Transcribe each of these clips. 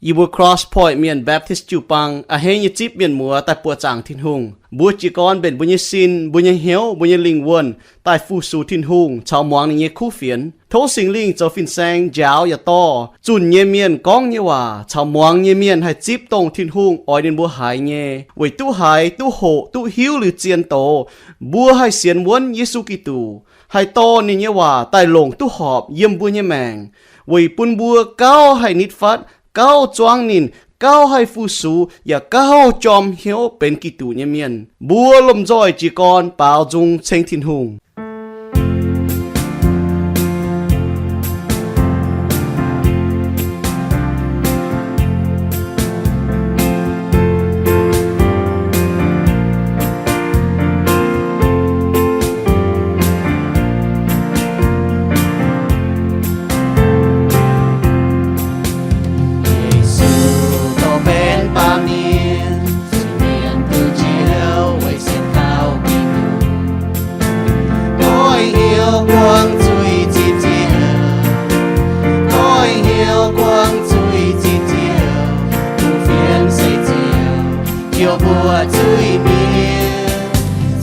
Yie mbuo Cross Point Mienh Baptist jiu-baang a'hneiv nyei zipv mienh muoz daaih buoqc zaangc Tin-Hungh. Mbuo jiez gorn mbenc mbuo nyei sin, mbuo nyei hnyouv, mbuo nyei lingh wuonh daaih fu-sux Tin-Hungh caux muangx ninh nyei kuv fienx. Tov Singx Lingh zoux fin-saeng njaaux yaac dorh zunh nyei mienh gorngv nyei waac caux muangx nyei mienh haih zipv dongh Tin-Hungh oix ninh mbuo haiz nyei, weic duqv haiz, duqv hoqc, duqv hiuv liuz zien doz, mbuo haih sienx wuonv Yesu Giduc, haih dorh ninh nyei waac daaih longc duqv horpc yiem mbuo nyei maengc, weic bun mbuo gauh haih nitv fatv, gauh zuangv ninh, gauh haih fu-sux, yaac gauh jorm hnyouv benx Giduc nyei mienh. Mbuo lomh nzoih jiez gorn baaux nzung ceng Tin-Hungh. Yesu dongh benx baamh mienh, zuiz-mienh duqv njoux weic sienx kaux Giduc. Goiv hnyouv buangv zuiz zipv Ziouv, goiv hnyouv buangv zuiz zipv Ziouv, kuv fienx seix Ziouv, jouh mbuo zuiz-mienh.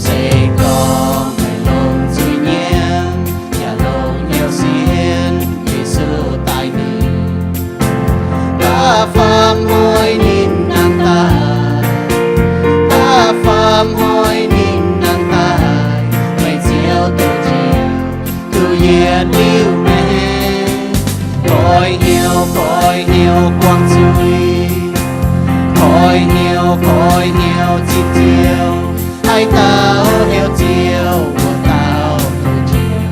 Se gorngv meih longc zuiz-nyiemv yaac longc hnyouv sienx Yesu daaih mingh, da'faam hnoi ninh nangh daaih, da'faam hnoi ninh nangh daaih, meih Ziouv duqv njoux, duqv yietc liuz maengc. Goiv hnyouv, goiv hnyouv buangv zuiz, goiv hnyouv, goiv hnyouv zipv Ziouv. Haaix dauh heuc Ziouv, wuov dauh duqv njoux.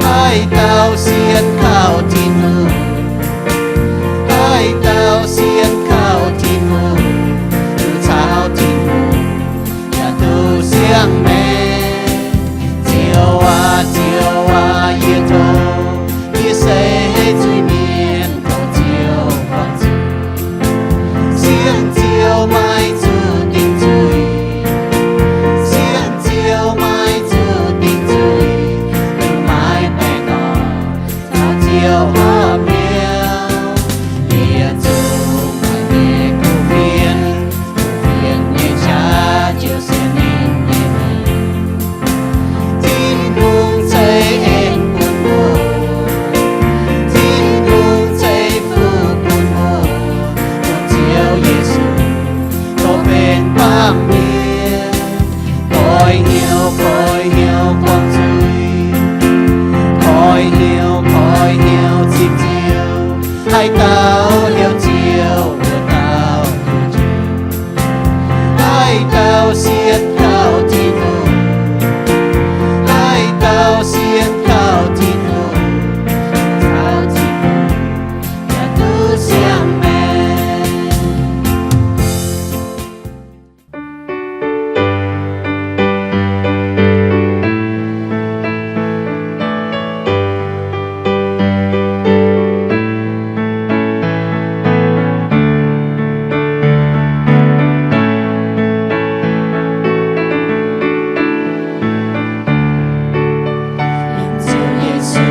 Haaix dauh sienx kaux Tin-Hungh, haaix dauh sienx kaux Tin-Hungh, duqv caux Tin-Hungh, yaac duqv siang-maengc. Ziouv aac, Ziouv aac, yie tov, yie se zuiz-mienh, tov Ziouv buangh zuiz. Sienx Ziouv maiv zuqc dingc zuiz, sienx Ziouv maiv zuqc dingc zuiz, yie maiv baengh orn caux Ziouv horpc hnyouv. Yie zuqc maaih nyei kuv fienx, kuv fienx nyei qaqv ziouc se ninh nyei mienh. Tin-Hungh ceix en bun mbuo, Tin-Hungh ceix fuqv bun mbuo, bun Ziouv Yesu dongh benx baamh mienh. Goiv hnyouv, goiv hnyouv buangh zuiz, goiv hnyouv, goiv hnyouv zipv Ziouv. Haaix dauh heuc Ziouv, wuov dauh duqv njoux. Haaix dauh sienx kaux Tin-Hungh, haaix dauh sienx kaux Tin-Hungh, caux Tin-Hungh yaac duqv siang-maengc. Yiem Ziouv Yesu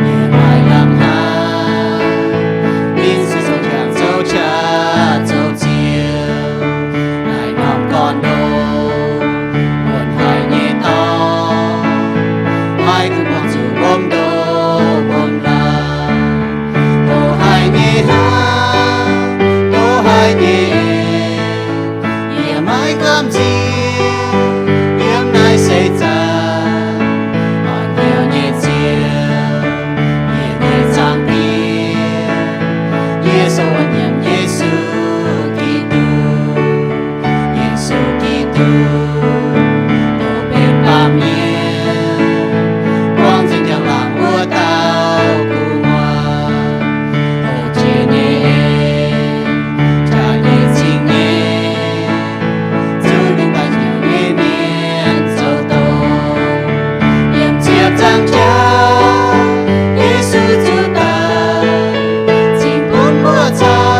nyei maiv lamh haaix, ninh se zoux njang zoux qaqv zoux Ziouv. Naaiv norm gorn-ndoqv, wuonx haic nyei dorngx, maiv gunv buangh zuqc wuom ndoqv wuom laangz. Doz haic nyei hnangv, doz haic nyei, yie maiv gamh nziex yiem naaiv seix zaangc. Orn hnyouv nyei Ziouv, yie nyei Zaangc Diex, yie sou nyiemc Yesu Giduc. Yesu Giduc, dongh benx baamh mienh, buangv nzengc njang-laangc wuov dauh gu'nguaaz, houc jiex nyei en, jaax nyei cing nyei, zuqc ninh daaih njoux nyei mienh zoux doz, yiem ziepc nzaangc jauv Yesu zuqc daic, cingx bun mbuo caux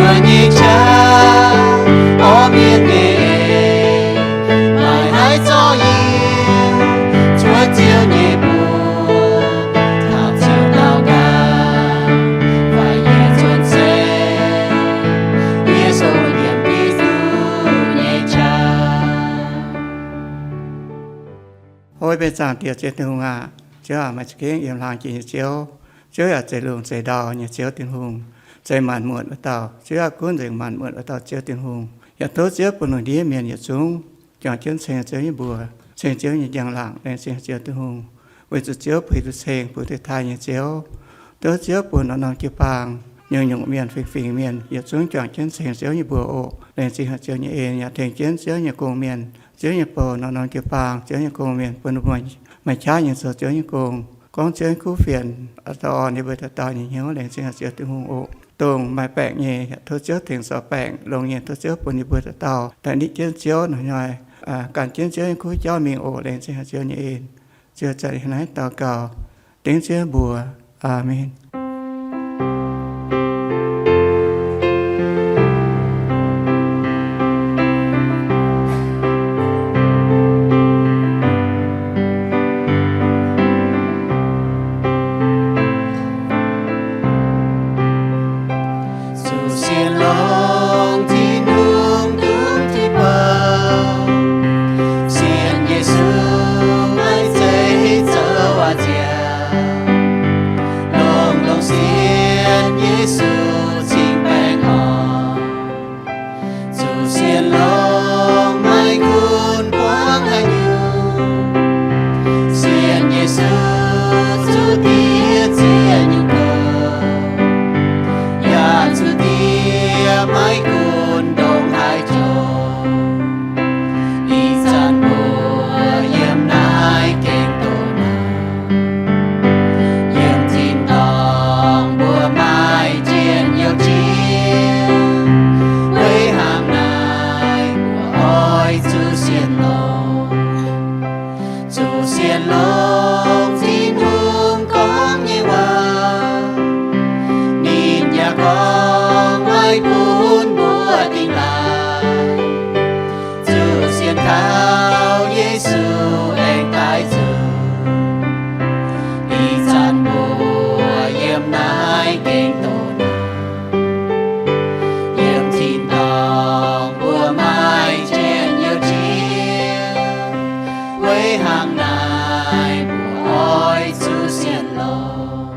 Mbuo nyei qaqv, orv mienv nyei eix, maaih haaix zorqv yie cuotv Ziouv nyei mbuox, taux Ziouv daux gaux, fai yie cuotv seix, yie sou liemh Giduc nyei qaqv. Ov, mbuo zaangc Diex Ziouv Tin-Hungh aac, Ziouv aac, meih za'gengh yiem laangz jiex nyei Ziouv. Ziouv yaac zeix lungh zeix ndau nyei Ziouv Tin-Hungh, zeix maanc muotc wuov dauh. Ziouv yaac gunv nzengc maanc muotc wuov dauh Ziouv Tin-Hungh. Yaac tov Ziouv bun lungh ndiev mienh yietc zungv juangc jienv ceng Ziouv nyei mbuox, ceng Ziouv nyei njang-laangc, laengz zingh Ziouv Tin-Hungh, weic zuqc Ziouv bun duqv ceng, bun duqv taaih nyei Ziouv. Tov Ziouv bun norm-norm jiu-baang, nyungc-nyungc mienh, fingx-fingx mienh yietc zungv juangc jienv ceng Ziouv nyei mbuox oc. Laengz zingh haic Ziouv nyei en, yaac tengx jienv Ziouv nyei gong-mienh, Ziouv nyei bou, norm-norm jiu-baang, Ziouv nyei gong-mienh, bun mbuo maaih qaqv nyei zoux Ziouv nyei gong, gorngv Ziouv nyei kuv fienx, orn ninh mbuo dauh dauh nyei hnyouv. Laengz zingh haic Ziouv Tin-Hungh oc. Dongh maaih baengc nyei, yaac tov Ziouv tengx sorc baengc. Longx nyei, tov Ziouv bun ninh mbuo dauh dauh daaih nitv jienv Ziouv, noic hnoi ganh jienv Ziouv nyei kuv jauv mingh oc. Laengz zingh haic Ziouv nyei en. Ziouv, zanc naaiv daux gaux dengv Ziouv mbuox. Aamen. Zuqc sienx longx Tin-Hungh dungx ti bou, sienx Yesu maiv zeiz zoux waac-nziaauc, longx-longx sienx Yesu cingx baengh orn. Zuqc sienx longx maiv gunv buangv haaix nyungc, sienx Yesu zuqc diev zieqv nyungc doz, yaac zuqc diev maiv gunv ndongc haaix joux. Ih zanc mbuo yiem naaiv gengh doqc naaic, yiem tin-dorngh mbuo maaih njien-youh njiec. Weic hnangv naaic mbuo oix zuqc sienx longx, zuqc sienx longx Tin-Hungh gorngv nyei waac. Ninh yaac gorngv maiv gunv mbuo dingh laaix, zuqc sienx kaux Yesu aengx daaih zuqc. Ih zanc mbuo yiem naaiv gengh doqc naaic, yiem tin-dorngh mbuo maaih njien-youh njiec. Weic hnangv naaic mbuo oix zuqc sienx longx.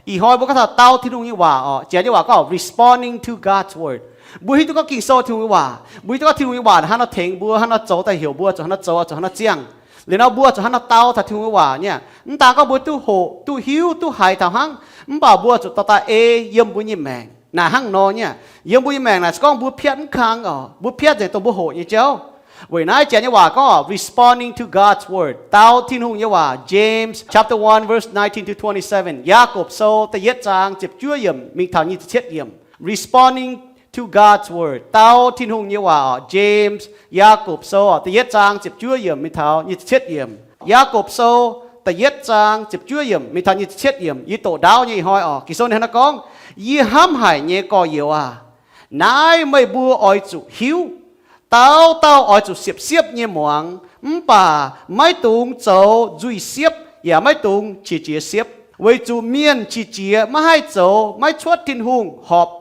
Ih hnoi mbuo gorngv taux dau Tin-Hungh nyei waac orqc, janx nyei waac gorngv responding to God's word. Mbuo hiuv duqv gorngv Ging-Sou Tin-Hungh nyei waac, mbuo hiuv duqv gorngv Tin-Hungh nyei waac hnangv nor tengx mbuo, hnangv nor zoux daaih heuc mbuo zuqc hnangv nor zoux, zuqc hnangv nor ziangh. Liuz nor mbuo zuqc hnangv nor dau taux Tin-Hungh nyei waac nyei. Mv daan gorngv mbuo duqv hoqc, duqv hiuv, duqv haiz taux hnangv, mv baac mbuo zuqc dorh daaih ei yiem mbuo nyei maengc. Naaic hnangv nor nyei, yiem mbuo nyei maengc naaic se gorngv mbuo piatv mv kang orqc, mbuo piatv nzengc dongh mbuo hoqc nyei jauv. Weic naaiv janx nyei waac gorngv responding to God's word, dau Tin-Hungh nyei waac. James chapter one verse nineteen to twenty-seven, Yaagorpc Sou da'yietv zaang ziepc juov yiemc mingh taux nyic ziepc cietv yiemc. Responding to God's word, dau Tin-Hungh nyei waac orqc. James, Yaagorpc Sou orqc, da'yietv zaang ziepc juov yiemc mingh taux nyic ziepc cietv yiemc. Yaagorpc Sou da'yietv zaang ziepc juov yiemc mingh taux nyic ziepc cietv yiemc. Yie doqc ndaauv nyei ih hnoi orqc. Ging-Sou ninh hnangv naaiv gorngv, Yie hnamv haic nyei gorx-youz aac, naaiv meih mbuo oix zuqc hiuv. Dauh dauh oix zuqc siepv-siepv nyei muangx, mv baac maiv dungx zoux nzuih siepv, yaac maiv dungx qiex jiez siepv. Weic zuqc mienh qiex jiez maiv haih zoux maiv cuotv Tin-Hungh horpc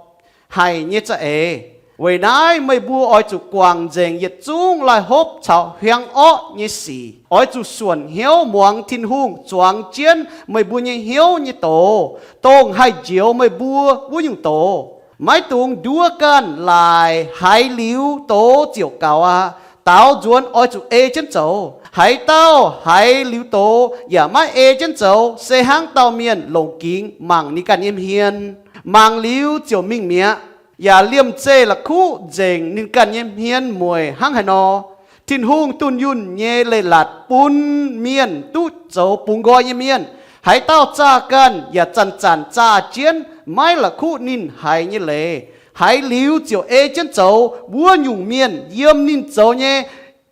haic nyei za'eix. Weic naaiv meih mbuo oix zuqc guangc nzengc yietc zungv laih hopv caux hiaang orqv nyei sic. Oix zuqc suonc hnyouv muangx Tin-Hungh zuangx jienv meih mbuo nyei hnyouv nyei doz, dongh haih njoux meih mbuo wuov nyungc doz. Maiv dungx nduov ganh laaic, haiz liuz doz ziouc gaux aqv. Daaux nzuonx oix zuqc ei jienv zoux. Haaix dauh haiz liuz doz yaac maiv ei jienv zoux, se hnangv dauh mienh longc gingx mangc ninh ganh nyei hmien, mangc liuz ziouc mingh mi'aqv, yaac liemh zeih la'kuqv nzengc ninh ganh nyei hmien mueic hnangv haaix nor. Tin-Hungh dunh yunh nyei leiz-latc bun mienh duqv zoux bungx nqoi nyei mienh. Haaix dauh zaah ganh yaac zanc-zanc zaah jienv, maiv la'kuqv ninh haiz nyei leiz, haiz liuz ziouc ei jienv zoux, wuov nyungc mienh yiem ninh zoux nyei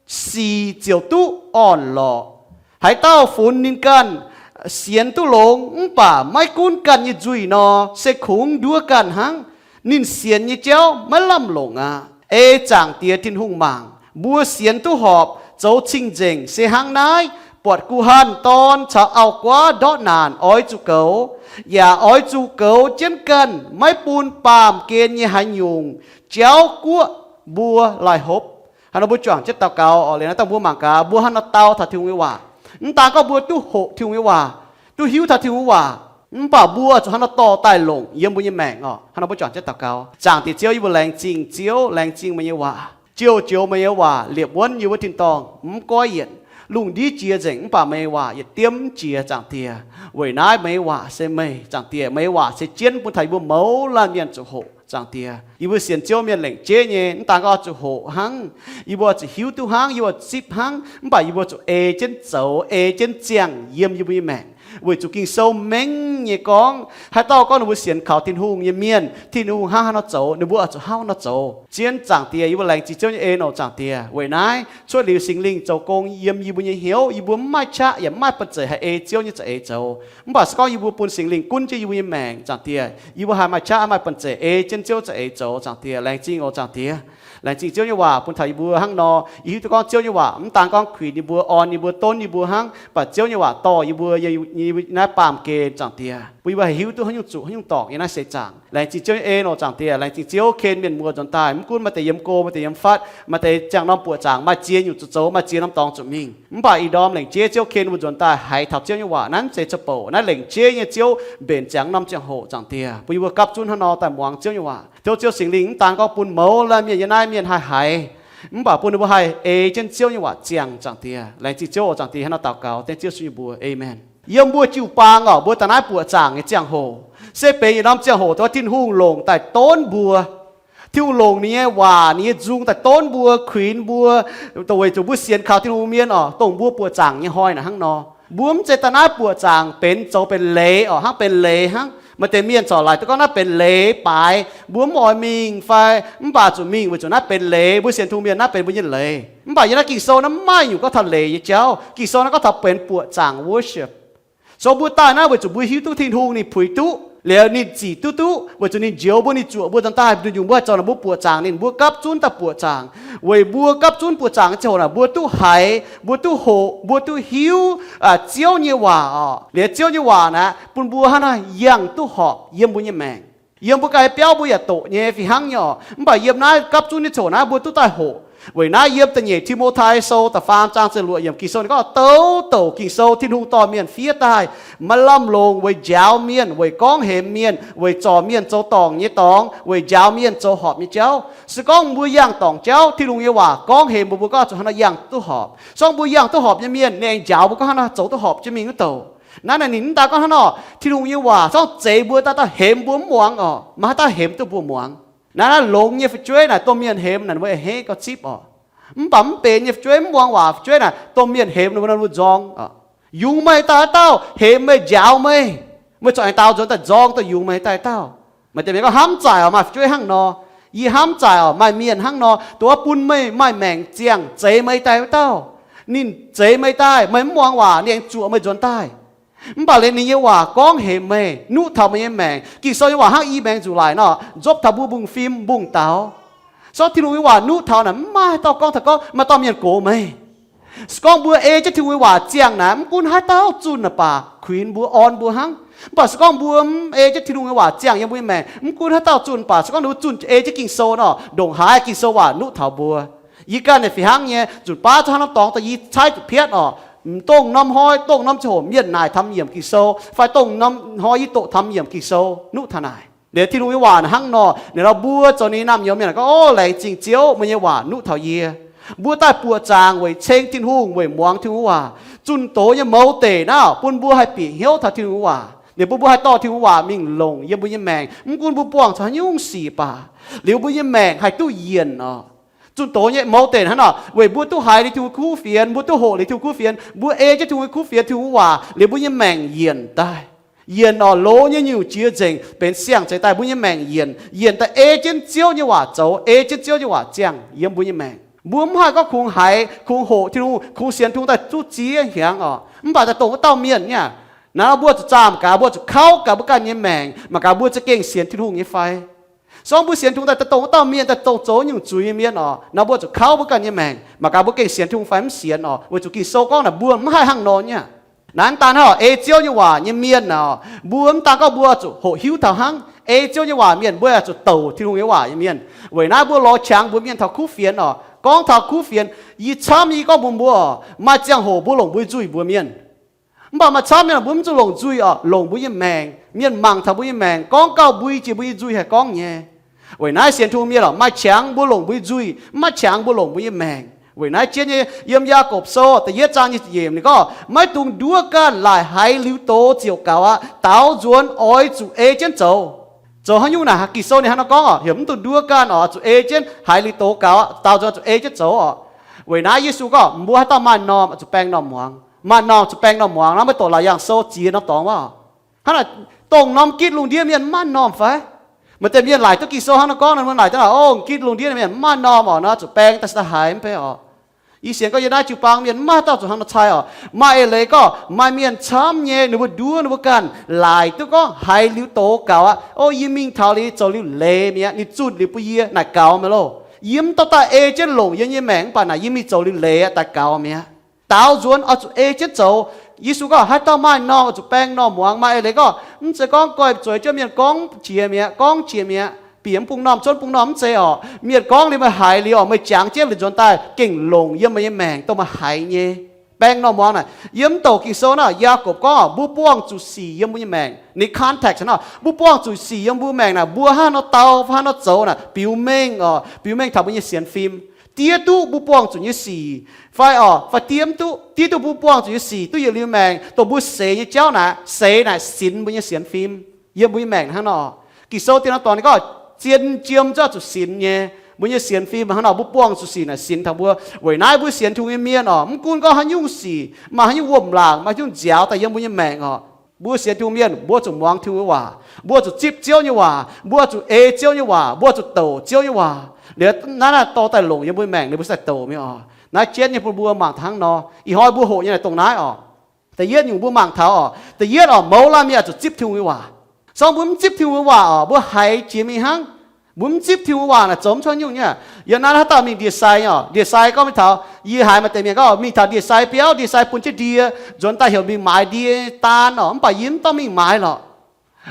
sic ziouc duqv orn-lorqc. Haaix dauh funx ninh ganh sienx duqv longx mv baac maiv gunv ganh nyei nzuih nor, se kungx nduov ganh hnangv. Ninh sienx nyei jauv maiv lamh longc aqv. Ei Zaangc Diex Tin-Hungh mangc, mbuo sienx duqv horpc, zoux cing-nzengc se hnangv naaiv, buatc guh hanh dorn caux auv-guaav ndortv naanc oix zuqc goux, yaac oix zuqc goux jienv ganh, maiv bun baamh gen nyei haaix nyungc jauv guoqv mbuo laaih hopv. Hnangv nor mbuo juangc jienv daux gaux oc. Liuz naaiv dangh mbuo mangc gaax mbuo hnangv nor dau taux Tin-Hungh nyei waac. Mv daan gorngv mbuo duqv hoqc Tin-Hungh nyei waac, duqv hiuv taux Tin-Hungh nyei waac, mv baac mbuo zuqc hnangv nor dorh daaih longc yiem mbuo nyei maengc oc. Hnangv nor mbuo juangc jienv daux gaux. Zaangc Diex Ziouv, yie mbuo laengz zingh Ziouv, laengz zingh meih nyei waac. Ziouv, ziouc meih nyei waac liepc wuonv yie mbuo tin-dorngh, mv goiv yienc. Lungh ndiev jiex nzengc, mv baac meih nyei waac yietc diemv mv jiex, Zaangc Diex. Weic naaiv meih nyei waac se meih, Zaangc Diex. Meih nyei waac se jienv bun taux yie mbuo mouz laanh mienh zuqc hoqc, Zaangc Diex. Yie mbuo sienx Ziouv mienh lengc jeiv nyei, mv daan gorngv zuqc hoqc hnangv, yie mbuo zuqc hiuv duqv hnangv, yie mbuo zipv hnangv, mv baac yie mbuo zuqc ei jienv zoux, ei jienv ziangh yiem yie mbuo nyei maengc. Weic zuqc Ging-Sou mengh nyei gorngv, haaix dauh gorngv ninh mbuo sienx kaux Tin-Hungh nyei mienh, Tin-Hungh hnangv haaix nor zoux, ninh mbuo oix zuqc hnangv nor zoux. Zien Zaangc Diex, yie mbuo laengz zingh Ziouv nyei en oc, Zaangc Diex. Weic naaiv cuotv liuz Singx Lingh zoux gong yiem yie mbuo nyei hnyouv, yie mbuo mv maaih qaqv yaac mv maaih banh zeic haih ei Ziouv nyei za'eix zoux. Mv baac se gorngv yie mbuo bun Singx Lingh gunv jienv yie mbuo nyei maengc, Zaangc Diex, yie mbuo haih maaih qaqv, maaih banh zeic ei jienv Ziouv za'eix zoux, Zaangc Diex. Laengz zingh oc, Zaangc Diex. Laengz zingh Ziouv nyei waac bun taux yie mbuo hnangv nor. Yie hiuv duqv gorngv Ziouv nyei waac mv daan gorngv kuinx yie mbuo, orn yie mbuo, donv yie mbuo hnangv, mv baac Ziouv nyei waac dorh yie mbuo yiem naaiv baamh gen, Zaangc Diex, bun yie mbuo haih hiuv duqv haaix nyungc zuqc haaix nyungc dorngc yiem naaiv seix zaangc. Laengz zingh Ziouv nyei en oc, Zaangc Diex. Laengz zingh Ziouv ken mienh muoz nzuonx daaih, mv gunv maaih deix yiem go, maaih deix yiem fatv, maaih deix ziangh norm buoqc zaangc, maaih ziex nyungc zuqc zoux, maaih ziex norm dorngx zuqc mingh, mv baac ih ndorm lengc jeiv Ziouv ken mbuo nzuonx daaih haiz taux Ziouv nyei waac. Naaiv mv zeiz zoux bouc, naaiv lengc jeiv nyei Ziouv mbenc ziangx norm ziangh hoc, Zaangc Diex, bun yie mbuo gapv zunv hnangv nor daaih muangx Ziouv nyei waac. Tov Ziouv Singx Lingh mv daan gorngv bun mouz laanh mienh yiem naaiv mienh haih haiz, mv baac bun ninh mbuo haih ei jienv Ziouv nyei waac ziangh, Zaangc Diex. Laengz zingh Ziouv oc, Zaangc Diex. Hnangv nor daux gaux dengv Ziouv Yesu nyei mbuox, aamen. Yiem mbuo jiu-baang oc, mbuo daaih naaiv buoqc zaangc nyei ziangh hoc se benx yietc norm ziangh hoc dongh Tin-Hungh longc daaih donv mbuo. Tin-Hungh longc ninh nyei waac, ninh nyei nzung daaih donv mbuo, kuinx mbuo, dongh weic zuqc mbuo sienx kaux Tin-Hungh mienh oc, dongh mbuo buoqc zaangc nyei hnoi naaic hnangv nor. Mbuo mv zeiz daaih naaiv buoqc zaangc benx zoux benx leiz oc, hnangv benx leiz hnangv. Maaih deix mienh corc laaic duqv gorngv naaiv benx leiz baaix, mbuo mv oix mingh fai mv baac zuqc mingh weic zuqc naaiv benx leiz. Mbuo sienx Tin-Hungh mienh naaiv benx mbuo nyei leiz. Mv baac yiem naaiv Ging-Sou naaiv mv maaih nyungc gorngv taux leiz nyei jauv. Ging-Sou naaiv gorngv taux benx buoqc zaangc, worship. So mbuo daaih naaiv weic zuqc mbuo hiuv duqv Tin-Hungh ninh puix duqv, liuz ninh zic duqv duqv, weic zuqc ninh njoux mbuo, ninh zuoqc mbuo nzuonx daaih, nduqc nyungc mbuo haih zoux naaic mbuo buoqc zaangc ninh, mbuo gapv zunv daaih buoqc zaangc. Weic mbuo gapv zunv buoqc zaangc nyei ziangh hoc naaic mbuo duqv haiz, mbuo duqv hoqc, mbuo duqv hiuv, aa, Ziouv nyei waac oc. Liuz Ziouv nyei waac naaic bun mbuo hnangv naaiv yangh duqv horpc yiem mbuo nyei maengc. Yiem mbuo ganh biauv mbuo yaac doqc nyei fih hnangv nyei oc. Mv baac yiem naaiv gapv zunv nyei ziangh hoc naaiv mbuo duqv daaih hoqc. Weic naaiv yiem da'nyeic Ti^mo^tai Sou da'faam zaang ziepc luoqc yiemc Ging-Sou ninh gorngv, douc douc Ging-Sou Tin-Hungh dorh mienh fiev daaih, maiv lamh longc weic njaaux mienh, weic gorngv hemx mienh, weic zorc mienh zoux dorngc nyei dorngx, weic njaaux mienh zoux horpc nyei jauv. Se gorngv mbuo yangh dorngc jauv, Tin-Hungh nyei waac gorngv hemx mbuo, mbuo gorngv zuqc hnangv naaiv yangh duqv horpc. Se gorngv mbuo yangh duqv horpc nyei mienh, ninh aengx njaaux mbuo gorngv hnangv naaiv zoux duqv horpc jienv mingh wuov douc. Naaiv naaic ninh mv daan gorngv hnangv nor, Tin-Hungh nyei waac se gorngv zeix mbuo daaih, daaih hemx mbuo mv muangx oc, maiv haih daaih hemx duqv mbuo muangx. Naaiv naaiv longx nyei fu'jueiv naaic dongh mienh hemx naaic mbuo a'hneiv gauh zipv oc. Mv baac mv benx nyei fu'jueiv, mv muangx waac fu'jueiv naaic dongh mienh hemx ninh mbuo nor mbuo nzorng oc. Yungz meih daaih haaix dauh, hemx meih, njaaux meih, meih corc aengx daaux nzuonx daaih nzorng dongh yungz meih daaih dauh. Maaih deix mienh gorngv hnamv zaaic oc, maaih fu'jueiv hnangv nor. Yie hnamv zaaic oc, maaih mienh hnangv nor, dongh wuov bun meih maaih maengc ziangh zeix meih daaih wuov dauh. Ninh zeix meih daaih, meih mv muangx waac ninh aengx zuoqc meih nzuonx daaih. Mv baac liuz ninh nyei waac gorngv hemx meih, nuqv taux meih nyei maengc. Ging-Sou nyei waac hnangv i maengx nzuqc laic nor, nzopv taux mbuo mbungv fim mbungv daux. Se gorngv Tin-Hungh nyei waac nuqv taux naaic, mv maaih haaix dauh gorngv taux gorngv maaih dauh mienh gox meih. Se gorngv mbuo ei jienv Tin-Hungh nyei waac ziangh naaic, mv gunv haaix dauh zunh naaic baac, kuinx mbuo, orn mbuo hnangv. Mv baac se gorngv mbuo mv ei jienv Tin-Hungh nyei waac ziangh yiem mbuo nyei maengc, mv gunv haaix dauh zunh baac, se gorngv ninh mbuo zunh ei jienv Ging-Sou nor, ndongc haaix Ging-Sou waac nuqv taux mbuo. Yie ganh naaic fih hnangv nyei, nzunc baav zungv hnangv norm dorngx daaih yie caaiv zuqc piatv oc. Dongh norm hnoi, dongh norm ziangh hoc mienh naaic taux yiem Ging-Sou, fai dongh norm hnoi yie doqc taux yiem Ging-Sou, nuqv taux naaic. Liuz Tin-Hungh nyei waac hnangv nor, ninh nor mbuo zoux ninh naamh nyouz mienh gorngv, O, laengz zingh Ziouv, meih nyei waac nuqv taux yie. Mbuo daaih buoqc zaangc weic ceng Tin-Hungh, weic muangx Tin-Hungh waac. Zunh doz nyei mouz deic naaiv bun mbuo haih bieqc hnyouv taux Tin-Hungh waac, liuz bun mbuo haih dorh Tin-Hungh waac mingh longc yiem mbuo nyei maengc, mv gunv mbuo buangh zuqc haaix nyungc sic baac, liuz mbuo nyei maengc haih duqv yienc oc. Zunh doz nyei mouz deic hnangv nor, weic mbuo duqv haiz liuz Tin-Hungh kuv fienx, mbuo duqv hoqc liuz Tin-Hungh kuv fienx, mbuo ei jienv Tin-Hungh kuv fienx, Tin-Hungh waac, liuz mbuo nyei maengc yienc daaih. Yienc oc, loz nyei nyungc jiex nzengc, benx siang-zeix daaih, mbuo nyei maengc yienc, yienc daaih ei jienv Ziouv nyei waac zoux, ei jienv Ziouv nyei waac ziangh yiem mbuo nyei maengc. Mbuo mv haih gorngv kungx haiz, kungx hoqc Tin-Hungh, kungx sienx Tin-Hungh daaih zuqc ziex hnyangx oc, mv baac daaih dongh wuov dauh mienh nyei. Naaiv mbuo zuqc zaah mangc gaax, mbuo zuqc kauv gaax mbuo ganh nyei maengc, mangc gaax mbuo za'gengh sienx Tin-Hungh nyei fai. Sorng mbuo sienx Tin-Hungh daaih, daaih dongh wuov dauh mienh, daaih dongh zoux nyungc zuiz nyei mienh oc, naaiv mbuo zuqc kauv mbuo ganh nyei maengc. Mangc gaax mbuo gengh sienx Tin-Hungh fai mv sienx oc. Weic zuqc Ging-Sou gorngv naaic mbuo mv haih hnangv nor nyei. Naaiv daan hnangv oc, ei Ziouv nyei waac nyei mienh oc, mbuo mv daan gorngv mbuo zuqc hoqc hiuv taux hnangv. Ei Ziouv nyei waac mienh, mbuo yaac zuqc douc Tin-Hungh nyei waac nyei mienh. Weic naaiv mbuo lorz qangx mbuox mienh taux kuv fienx oc. Gorngv taux kuv fienx, yie camv nyei gorngv mbuox mbuo oc, maaih ziangh hoc mbuo longc mbuo nyei nzuih mbuox mienh. Mv baac maaih camv mienh mbuo mv zuqc longc nzuih oc, longc mbuo nyei maengc. Mienh mangc taux mbuo nyei maengc, gorngv gauh mbui jiex mbuo nyei nzuih haih gorngv nyei. Weic naaiv sienx Tin-Hungh mienh oc, maaih qangx mbuo longc mbuo nyei nzuih, mv maaih qangx mbuo longc mbuo nyei maengc. Weic naaiv jienv nyei yiem Yaagorpc Sou da'yietv zaang nyic ziepc nyeic ninh gorngv, maiv dungx nduov ganh laaic haiz liuz doz ziouc gaux aqv. Daaux nzuonx oix zuqc ei jienv zoux. Zoux haaix nyungc naaic, Ging-Sou ninh hnangv nor gorngv oc, heuc mv dungx nduov ganh oc, zuqc ei jienv haiz liuz doz gaux aqv. Daaux nzuonx zuqc ei jienv zoux oc. Weic naaiv Yesu gorngv mbuo haaix dauh maaih normh oix zuqc baeng normh muangx. Maaih normh zuqc baeng normh muangx. Naaiv maiv dorc Laauc Yaangh Sou ziex norm dorngx wuov. Hnangv naaic, dongh norm gitv lungh ndiev mienh maaih normh fai? Maaih deix mienh laaic duqv Ging-Sou hnangv nor gorngv nor, mbuo laaic daaih, o, gitv lungh ndiev mienh maaih normh oc, naaiv zuqc baeng daaih se daaih haiz mv bei oc. Yie sienx gorngv yie naaiv jiu-baang mienh maiv haaix dauh zuqc hnangv nor cai oc. Maaih eix leiz gorngv maaih mienh camv nyei, ninh mbuo nduov ninh mbuo ganh laaic duqv gorngv haiz liuz doz gaux aqv. O, yie mingh taux liuz zoux liuz leiz mi'aqv, ninh zunh liuz bun yie naaic gaux mi'aqv loh. Yie mv dorh daaih ei jienv longc yie nyei maengc, mv baac naaic yie mingh zoux liuz leiz aqv, daaih gaux mi'aqv. Daaux nzuonx oix zuqc ei jienv zoux. Yesu gorngv haaix dauh maaih normh oix zuqc baeng normh muangx. Maaih eix leiz gorngv mv zeiz gorngv goiv zueiz jienv mienh gorngv jiex mi'aqv, gorngv jiex mi'aqv, bieqc mv bung normh, cuotv bung normh, mv zeiz oc. Mienh gorngv liuz meih haiz liuz oc, meih jangx jienv liuz nzuonx daaih gengh longc yiem meih nyei maengc dongh meih haiz nyei. Baeng normh muangx naaic, yiem mv douc Ging-Sou naaic, Yaagorpc gorngv mbuo buangh zuqc sic yiem mbuo nyei maengc. Ninh context naaic, mbuo buangh zuqc sic yiem mbuo maengc naaic, mbuo hnangv nor dau fai hnangv nor zoux naaic biux mengh oc, biux mengh taux mbuo nyei sienx fim. Diev duqv mbuo buangh zuqc nyei sic, fai oc, fai diev mv duqv, diev duqv mbuo buangh zuqc nyei sic duqv yietc liuz maengc, dongh mbuo seix nyei jauv naaic, seix naaic sinx mbuo nyei sienx fim yiem mbuo nyei maengc hnangv nor. Ging-Sou dien norm dorngx ninh gorngv zien jiem zuqc sinx nyei. Mbuo nyei sienx fim hnangv nor, mbuo buangh zuqc sic naaic sinx taux mbuo. Weic naaiv mbuo sienx Tin-Hungh nyei mienh oc, mv gunv gorngv haaix nyungc sic, maaih haaix nyungc wuom-laangc, maaih haaix nyungc nziaaux daaih yiem mbuo nyei maengc oc, mbuo sienx Tin-Hungh mienh mbuo zuqc muangx Tin-Hungh nyei waac, mbuo zuqc zipv Ziouv nyei waac, mbuo zuqc ei Ziouv nyei waac, mbuo zuqc douc Ziouv nyei waac. Liuz naaiv naaiv dorh daaih longc yiem mbuo maengc liuz mbuo se daaih douc mi'aqv oc. Naaiv jienv nyei bun mbuo mangc taux hnangv nor. Ih hnoi mbuo hoqc nyei naaic dongh naaiv oc. Da'yietv nyungc mbuo mangc taux oc, da'yietv oc, mouz laanh mienh zuqc zipv Tin-Hungh nyei waac. Sorng mbuo mv zipv Tin-Hungh nyei waac oc, mbuo haiz jiex mingh hnangv. Mbuo mv zipv Tin-Hungh nyei waac naaic zoux mv cuotv nyungc nyei. Yiem naaiv haaix dauh mingh ndie-sai oc, ndie-sai gorngv mingh taux, yie haiz maaih deix mienh gorngv mingh taux ndie-sai biauv, ndie-sai bun jienv ndie, nzuonx daaih heuc mingh maaiz ndie daan oc, mv baac yie mv dorh mingh maaiz lorqc.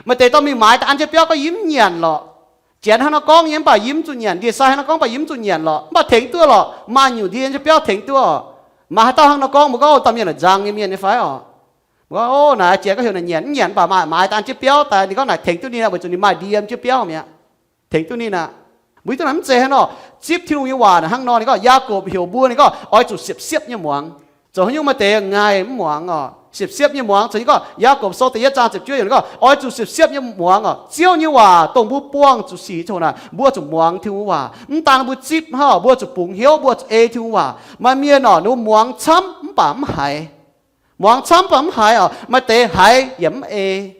Maaih deix dorh mingh maaiz daaih an jienv biauv gorngv yie mv nyanc lorqc. Janx hnangv nor gorngv nyei mv baac yie mv zuqc nyanc, ndie-sai hnangv nor gorngv mv baac yie mv zuqc nyanc lorqc, mv baac tengx duqv lorqc, maaih nyungc ndie an jienv biauv tengx duqv oc. Maaih haaix dauh hnangv nor gorngv, mbuo gorngv o, dauh mienh naaic nzang nyei mienh nyei fai oc. Mbuo gorngv o, naaic janx gorngv heuc naaic nyanc mv nyanc, mv baac maaiz daaih an jienv biauv daaih, ninh gorngv naaic tengx duqv ninh aqv, weic zuqc ninh maaih ndie an jienv biauv mi'aqv. Tengx duqv ninh aqv. Mbuo hiuv duqv naaic mv zeiz hnangv nor. Zipv Tin-Hungh nyei waac naaic hnangv nor, ninh gorngv, Yaagorpc heuc mbuo, ninh gorngv oix zuqc siepv-siepv nyei muangx. Zoux haaix nyungc maaih deix ngaih mv muangx oc, siepv-siepv nyei muangx. Zoux nyungc gorngv Yaagorpc Sou da'yietv zaang ziepc juov yiemc gorngv oix zuqc siepv-siepv nyei muangx oc. Ziouv nyei waac dongh mbuo buangh zuqc sic ziangh hoc naaic, mbuo zuqc muangx Tin-Hungh waac. Mv daan mbuo zipv hnangv, mbuo zuqc bungx hnyouv, mbuo zuqc ei Tin-Hungh waac. Maaih mienh oc, ninh mbuo muangx camv mv baac mv haiz. Muangx camv mv baac mv haiz oc. Maaih deix haiz yaac mv ei.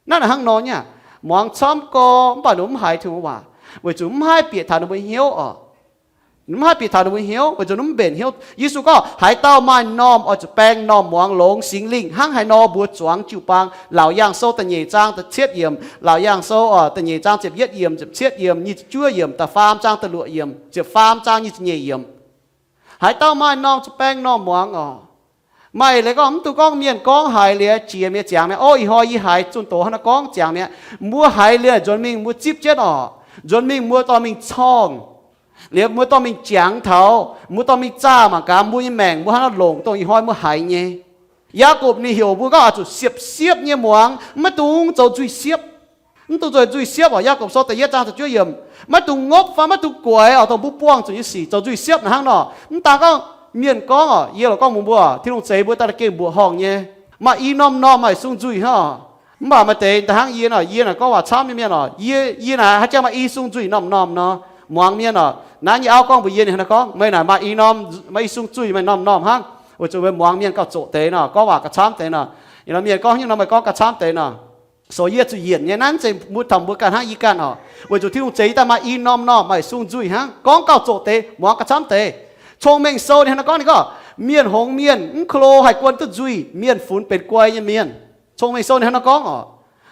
Naaiv naaic hnangv nor nyei aqv. Muangx camv gorx mv baac ninh mv haiz Tin-Hungh waac, weic zuqc mv haih bieqc taux ninh mbuo hnyouv oc. Mv haih bieqc taux ninh mbuo hnyouv, weic zuqc mv mbenc hnyouv. Yesu gorngv, haaix dauh maaih normh oix zuqc baeng normh muangx longx Singx Lingh hnangv haaix nor mbuox zuangx jiu-baang. Laauc Yaangh Sou da'nyeic zaang da'cietv yiemc, Laauc Yaangh Sou oc, da'nyeic zaang ziepc yietv yiemc, ziepc cietv yiemc, nyic ziepc juov yiemc, da'faam zaang da'luoqc yiemc, ziepc faam zaang nyic ziepc nyeic yiemc. Haaix dauh maaih normh zuqc baeng normh muangx oc. Maaih leiz gorngv mv dungx gorngv mienh gorngv haiz liuz jiex mi'aqv, ziangx mi'aqv. O, ih hnoi yie haiz zunh doz hnangv naaiv gorngv, ziangx mi'aqv. Mbuo haiz liuz nzuonx mingh mbuo zipv jienv oc. Nzuonx mingh mbuo dorh mingh corngh. Liuz mbuo dorh mingh jangx taux, mbuo dorh mingh zaah mangc gaax mbuo nyei maengc mbuo hnangv naaiv longc dongh ih hnoi mbuo haiz nyei. Yaagorpc ninh heuc mbuo gorngv oix zuqc siepv-siepv nyei muangx, maiv dungx zoux nzuih siepv. Mv dungx zoux nzuih siepv oc. Yaagorpc Sou da'yietv zaang da'juov yiemc, maiv dungx ngopv fai maiv dungx guaix oc, dongh mbuo buangh zuqc nyei sic zoux nzuih siepv naaic hnangv nor. Mv daan gorngv mienh gorngv oc, yie lorqc gorngv mbuox mbuo, Tin-Hungh zeix mbuo daaih gengh mbuoqc horngh nyei. Maaih i norm-norm maaih sung nzuih hnangv oc. Mv baac maaih deix da'hnangv yie nor, yie naaic gorngv waac camv nyei mienh oc, yie, yie naaic haaix jangx maaih i sung nzuih norm-norm nor, muangx mienh oc. Naaiv nyei auv gorngv mbuox yie ninh hnangv naaiv gorngv, meih naaic maaih i norm, maaih i sung nzuih maaih norm-norm hnangv, weic zuqc meih muangx mienh gauh zoqc deix nor, gorngv waac gauh camv deix nor. Ih hnoi mienh gorngv haaix nyungc nor meih gorngv gauh camv deix nor. So yie zuqc yienc nyei, naaiv mv zeiz mbuo taux mbuo ganh hnangv, yie ganh oc. Weic zuqc Tin-Hungh zeix yie daaih maaih i norm-norm maaih sung nzuih hnangv, gorngv gauh zoqc deix, muangx gauh camv deix. Cong-Mengh Sou ninh hnangv naaiv gorngv, ninh gorngv, mienh hngongx mienh mv ko lo haih guon duqv nzuih, mienh funx benx guai nyei mienh. Cong-Mengh Sou ninh hnangv naaiv gorngv oc.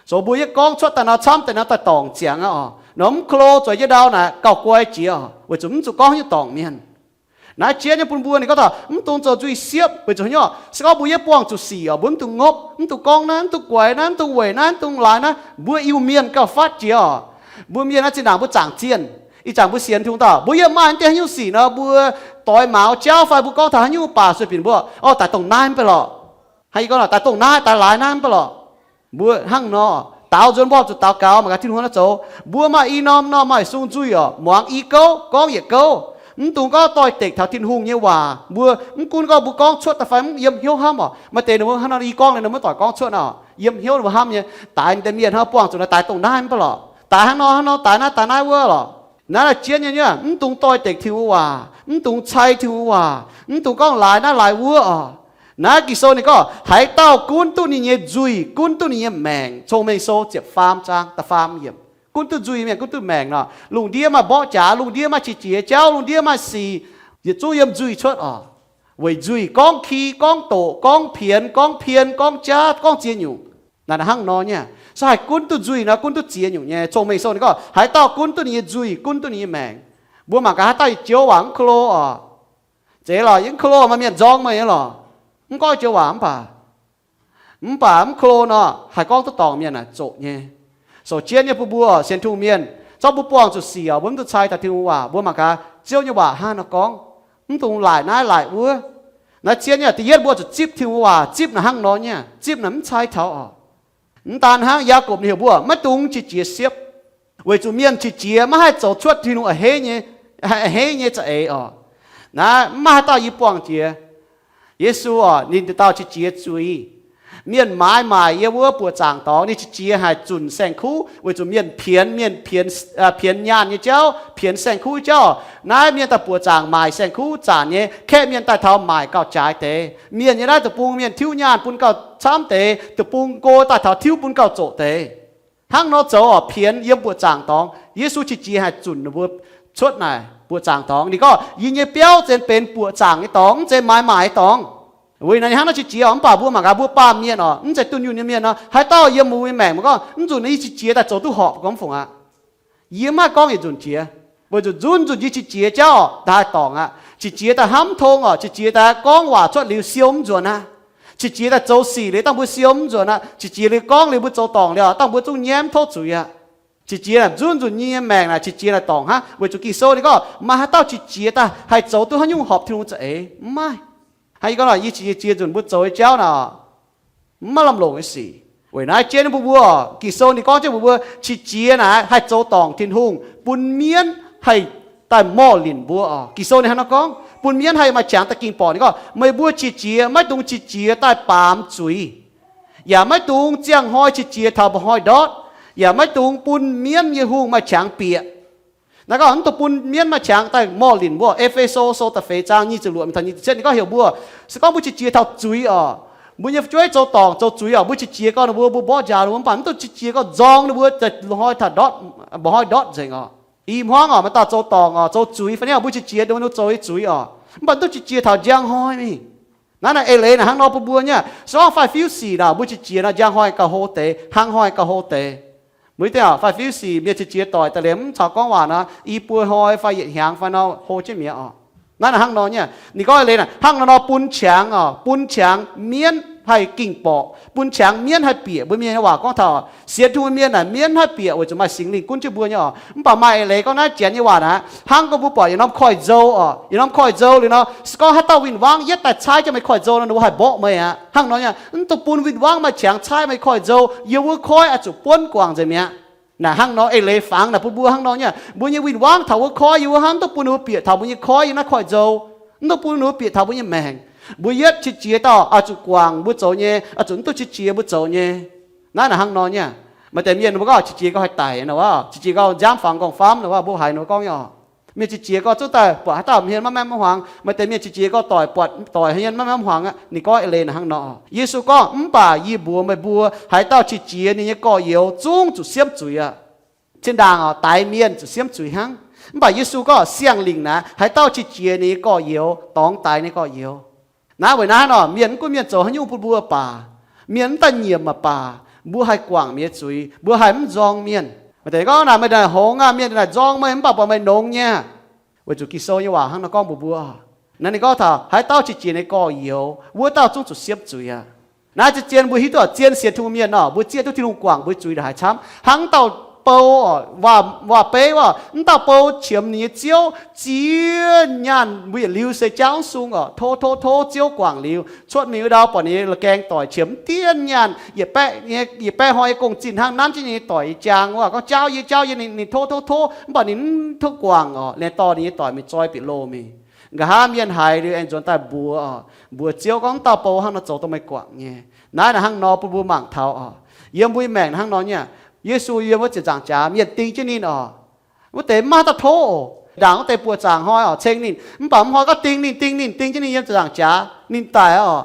So mbuo yie gorngv cuotv daaih nor camv deix nor daaih dorngc ziangx aqv oc. Nor mv klo zueiz jienv ndau naaic gauh guai jiex oc, weic zuqc mv zuqc gorngv haaix nyungc dorngc mienh. Naaiv jienv nyei bun mbuo ninh gorngv taux mv dungx zoux nzuih siepv, weic zuqc haaix nyungc? Se gorngv mbuo yietv buangh zuqc sic oc, mbuo mv dungx ngopv, mv dungx gorngv naaiv, mv dungx guaix naaiv, mv dungx weic naaiv, mv dungx laaix naaiv. Mbuo Iu-Mienh gauh fatv jiex oc. Mbuo mienh naaiv zinh ndaangc mbuo zaangc zienh, ih zanc mbuo sienx Tin-Hungh dauh, mbuo yiem maaih dieh haaix nyungc sic nor, mbuo doix maux jauv fai mbuo gorngv taux haaix nyungc baac sueih binc mbuo, o, daaih dongh naaiv mv baac lorqc. Haaix, yie gorngv, daaih dongh naaiv, daaih laaix naaiv mv baac lorqc. Mbuo hnangv nor, daaux nzuonx mborqv zuqc daux gaux mangc gaax Tin-Hungh naaiv zoux. Mbuo maaih i norm norm maaih sung nzuih oc, muangx i gouv, gorngv yietc gouv. Mv dungx gorngv doix-dekc taux Tin-Hungh nyei waac. Mbuo mv gunv gorngv mbuo gorngv cuotv daaih fai mv yiem hnyouv hnamv oc. Maaih deix ninh mbuo hnangv nor i gorngv liuz ninh mbuo doic gorngv cuotv nor, yiem hnyouv ninh mbuo hnamv nyei, daix deix mienh hnangv buangh zuqc naaiv, daix dongh naaiv mv baac lorqc, daix hnangv nor hnangv nor, daix naaiv daix naaiv wuov lorqc. Naaiv jienv nyei, mv dungx doix-dekc Tin-Hungh waac, mv dungx cai Tin-Hungh waac, mv dungx gorngv laaix naaiv laaix wuov oc. Naaiv Ging-Sou ninh gorngv, haaix dauh gunv duqv ninh nyei nzuih, gunv duqv ninh nyei maengc. Cong-Mengh Sou ziepc faam zaang da'faam yiemc. Gunv duqv nzuih mienh gunv duqv maengc nor, lungh ndiev maaih mborqv jaax, lungh ndiev maaih qiex jiez jauv, lungh ndiev maaih sic, yietc zungv yiem nzuih cuotv oc. Weic nzuih gorngv ki, gorngv doqc, gorngv pienx, gorngv pien, gorngv jaav, gorngv ziex nyungc. Naaiv hnangv nor nyei. Se haih gunv duqv nzuih nor, gunv duqv ziex nyungc nyei. Cong-Mengh Sou ninh gorngv, haaix dauh gunv duqv ninh nyei nzuih, gunv duqv ninh nyei maengc. Mbuo mangc gaax haaix dauh yietc joux waac mv klo oc. Zeiz lorqc, yie mv klo, maaih mienh nzorng meih nyei lorqc. Mv gorngv joux waac mv baac, mv baac mv klo nor, haih gorngv duqv dorngc mienh naaic zoqc nyei. Sou jienv nyei bun mbuo sienx Tin-Hungh mienh, zorqv mbuo buangh zuqc sic oc, mbuo mv dungx cai taux Tin-Hungh waac. Mbuo mangc gaax Ziouv nyei waac hnangv nor gorngv, mv dungx laaic naaiv laaic wuov. Naaiv jienv nyei, da'yietv mbuo zuqc zipv Tin-Hungh waac. Zipv naaic hnangv nor nyei, zipv naaic mv cai taux oc. Mv daan hnangv, Yaagorpc ninh heuc mbuo maiv dungx qiex jiez siepv, weic zuqc mienh qiex jiez maiv haih zoux cuotv Tin-Hungh a'hneiv nyei, a'hneiv nyei za'eix oc. Naaiv mv maaih haaix dauh yie buangh jiex. Yesu oc, ninh dauh qiex jiez zuiz. Mienh maaiz maaic yiem wuov buoqc zaangc dorngx, ninh qiex jiez haic zunc saeng-kuv weic zuqc mienh pienx, mienh pienx, pienx nyaanh nyei jauv, pienx saeng-kuv jauv. Naaiv mienh daaih buoqc zaangc maaic saeng-kuv zanc nyei, kaeqv mienh daaih taux maaic gauh jaaix deix. Mienh nyei naaiv deic-bung mienh tiuv nyaanh bun gauh camv deix, deic-bung go daaih taux tiuv bun gauh zoqc deix. Hnangv nor zoux oc, pienx yiem buoqc zaangc dorngx. Yesu qiex jiez haic zunc ninh mbuo cuotv naaic buoqc zaangc dorngx. Ninh gorngv, yie nyei biauv zeix benx buoqc zaangc nyei dorngx, mv zeiz maaiz maaic nyei dorngx. Weic naaiv hnangv nor qiex jiez oc. Mv baac mbuo mangc gaax mbuo baamh mienh oc, mv zeiz dunh yunh nyei mienh nor, haaix dauh yiem mbuo nyei maengc mbuo gorngv, mv zuqc naaiv yie qiex jiez daaih zoux duqv horpc gorngv fungc aqv. Yie mv haih gorngv yietc nzunc jiex, weic zuqc nzunc nzunc yie qiex jiez jauv oc, daaih dorngc aqv. Qiex jiez daaih hnamv tong oc, qiex jiez daaih gorngv waac cuotv liuz siou mv nzuonx aqv. Qiex jiez daaih zoux sic liuz dangh mbuo siou mv nzuonx aqv. Qiex jiez liuz gorngv liuz mbuo zoux dorngc liuz dangh mbuo zungv nyaiv mv tov zuiz aqv. Qiex jiez naaic nzunc nzunc nyei maengc naaic qiex jiez naaic dorngc hnangv, weic zuqc Ging-Sou ninh gorngv maaih haaix dauh qiex jiez daaih haih zoux duqv haaix nyungc horpc Tin-Hungh za'eix? Mv maaih. Hnangv yie gorngv nor, yie qiex jiez nzunc mbuo zoux nyei jauv naaic, mv maaih lamh longc nyei sic. Weic naaiv jienv mbuo mbuo, Ging-Sou ninh gorngv jienv mbuo mbuo qiex jiez naaic haih zoux dorngc Tin-Hungh, bun mienv haih daaih morh linc mbuo oc. Ging-Sou ninh hnangv nor gorngv, bun mienv haih maaih qangx daaih ging borqc. Ninh gorngv, meih mbuo qiex jiez maiv dungx qiex jiez daaih baamz zuiz, yaac maiv dungx ziangh hnoi qiex jiez taux mba'hnoi ndortv, yaac maiv dungx bun mienv nyei hungh maaih qangx bieqc. Naaiv gorngv mv dungx bun mienv maaih qangx daaih morh linc mbuo. E^fe^so Sou da'feix zaang nyic ziepc luoqc mingh taux nyic ziepc cietv ninh gorngv heuc mbuo, se gorngv mbuo qiex jiez taux zuiz oc, mbuo nyei fu'jueiv zoux dorngc zoux zuiz oc, mbuo qiex jiez gorngv ninh mbuo, mbuo mborqv njaaux ninh mbuo, mv baac mv dungx qiex jiez gorngv nzorng ninh mbuo, hnoi taux ndortv, mba'hnoi ndortv nzengc oc. I hmuangv oc, maaih dauh zoux dorngc oc, zoux zuiz fai niaa, mbuo qiex jiez ninh mbuo zoux zuiz oc, mv baac mv dungx qiex jiez taux njang hnoi mingh. Naaiv naaic eix leiz naaic hnangv nor bun mbuo nyei. Se gorngv faix-fiuv sic naaic mbuo qiex jiez nor, njang hnoi gauh hlo deix, hnangv hnoi gauh hlo deix. Mbuo hiuv duqv faix-fiuv sic mienh qiex jiez doic daaih liemh mv caux gorngv waac nor, i buo hnoi fai yietc hnyangx fai nor hlo jienv mi'aqv oc. Naaiv naaic hnangv nor nyei. Ninh gorngv eix leiz naaic hnangv nor nor bun qangx oc, bun qangx mienv haih ging borqc, bun qangx mienv haih bieqc. Mbuo mienh nyei waac gorngv taux sienx Tin-Hungh mienh naaic mienv haih bieqc weic zuqc maaih Singx Lingh gunv jienv mbuo nyei oc. Mv baac maaih eix leiz gorngv naaiv janx nyei waac naaic hnangv gorngv mbuo buatc yietc norm koiv-nzou oc, yietc norm koiv-nzou liuz nor, se gorngv haaix dauh win-wangv yietv daaih caaiv jienv meih koiv-nzou nor, ninh mbuo haih mborqv meih aqv. Hnangv nor nyei, mv dungx bun win-wangv maaih qangx caaiv meih koiv-nzou, yiem wuov koiv oix zuqc buonv guangc nzengc mi'aqv. Naaic hnangv nor eix leiz fangx naaic bun mbuo hnangv nor nyei. Mbuo nyei win-wangv taux wuov koiv yiem wuov hnangv, mv dungx bun ninh mbuo bieqc taux mbuo nyei koiv yiem naaiv koiv-nzou, mv dungx bun ninh mbuo bieqc taux mbuo nyei maengc. Mbuo yietv qiex jiez dauh oix zuqc guangc mbuo zoux nyei, oix zuqc mv duqv qiex jiez mbuo zoux nyei. Naaiv naaic hnangv nor nyei. Maaih deix mienh mbuo gorngv qiex jiez gauh haih daic nor, qiex jiez gauh nziaamv fangx nqorngv-famv nor, mbuo haiz ninh mbuo gorngv nyei oc. Mienh qiex jiez gauh zungv daaih buatc haaix dauh hmien maiv maaih mv huaang. Maaih deix mienh qiex jiez gauh doic buatc doic hmien maiv maaih mv huaang aqv. Ninh gorngv eix leiz naaic hnangv nor. Yesu gorngv, mv baac yie mbuox meih mbuo, haaix dauh qiex jiez ninh nyei gorx-youz zungv zuqc siemv zuiz aqv. Zinh ndaangc oc, daix mienh zuqc siemv zuiz hnangv. Mv baac Yesu gorngv Singx Lingh naaic haaix dauh qiex jiez ninh nyei gorx-youz dorngx daix ninh nyei gorx-youz. Naaiv weic naaiv nor, mienh mv gunv mienh zoux haaix nyungc bun mbuo baac, mienh mv daaih nyiemc aqv baac, mbuo haih guangc mienh nyei zuiz, mbuo haih mv nzorng mienh. Maaih deix gorngv naaic meih naaic hngongx aqv, mienh naaic nzorng meih mv baac buatc meih nongx nyei. Weic zuqc Ging-Sou nyei waac hnangv nor gorngv mbuox mbuo. Naaiv ninh gorngv taux haaix dauh qiex jiez nyei gorx-youz, wuov dauh zungv zuqc siepv zuiz aqv. Naaiv zien-zien mbuo hiuv duqv zien sienx Tin-Hungh mienh nor, mbuo zieqv duqv Tin-Hungh guangc mbuo zuiz ndongc haaix camv. Hnangv dauh bou, waac-beiv wuov, mv dauh bou qiemx ninh nyei ziouv ziex nyaanh, mbuo yietc liuz se jaauv sung oc, tov tov tov ziouv guangc liuz, cuotv mingh wuov ndau buatc ninh nyei la'gaeng doic qiemx mv dienv nyaanh, yietc baeqv hnoi nyei gong-zinh hnangv, nanv jienv ninh nyei doic nyei jaang wuov, gorngv jaauv yie, jaauv yie, ninh tov tov tov, mv baac ninh mv tov guangc oc, ninh dorh ninh nyei doic mingh zoi bieqc loh mingh. Nqa'haav mienh haiz liuz aengx nzuonx daaih mbuox oc, mbuox ziouv gorngv, mv dauh bou hnangv nor zoux dongh meih guangc nyei. Naaiv naaic hnangv nor bun mbuo mangc taux oc, yiem mbuo nyei maengc hnangv nor nyei. Yesu yiem wuov ziepc nzaangc jaax, mienh ding jienv ninh oc. Wuov deix maiv maaih dauh tov oc. Ndaangc wuov deix buoz zaangc hnoi oc, ceng ninh, mv baac mv hnoi gorngv ding ninh, ding ninh, ding jienv ninh yiem ziepc nzaangc jaax, ninh daic oc.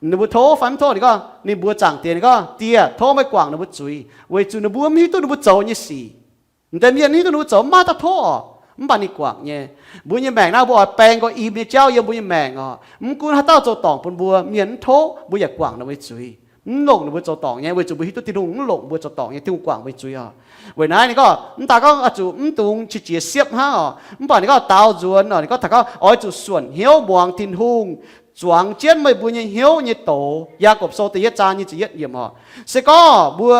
Ninh mbuo tov fai mv tov, ninh gorngv, ninh mbuox zaangc diex, ninh gorngv, Diex, tov meih guangc ninh mbuo zuiz, weic zuqc ninh mbuo mv hiuv duqv ninh mbuo zoux nyei sic. M'deix mienh mv hiuv duqv ninh mbuo zoux, maiv maaih dauh tov oc, mv baac ninh guangc nyei. Mbuo nyei maengc naaiv mbuo oix baeng nqoi im nyei jauv yiem mbuo nyei maengc oc. Mv gunv haaix dauh zoux dorngc bun mbuo, mienh mv tov, mbuo yaac guangc ninh mbuo nyei zuiz, mv longc ninh mbuo zoux dorngc nyei, weic zuqc mbuo hiuv duqv Tin-Hungh mv longc mbuo zoux dorngc nyei, Tin-Hungh guangc mbuo nyei zuiz oc. Weic naaiv ninh gorngv, mv daaih gorngv oix zuqc mv dungx qiex jiez siepv hnangv oc, mv baac ninh gorngv daaux nzuonx oc, ninh gorngv taux gorngv oix zuqc suonc hnyouv muangx Tin-Hungh zuangx jienv meih mbuo nyei hnyouv nyei doz. Yaagorpc Sou da'yietv zaang nyic ziepc yietv yiemc oc. Se gorngv mbuo,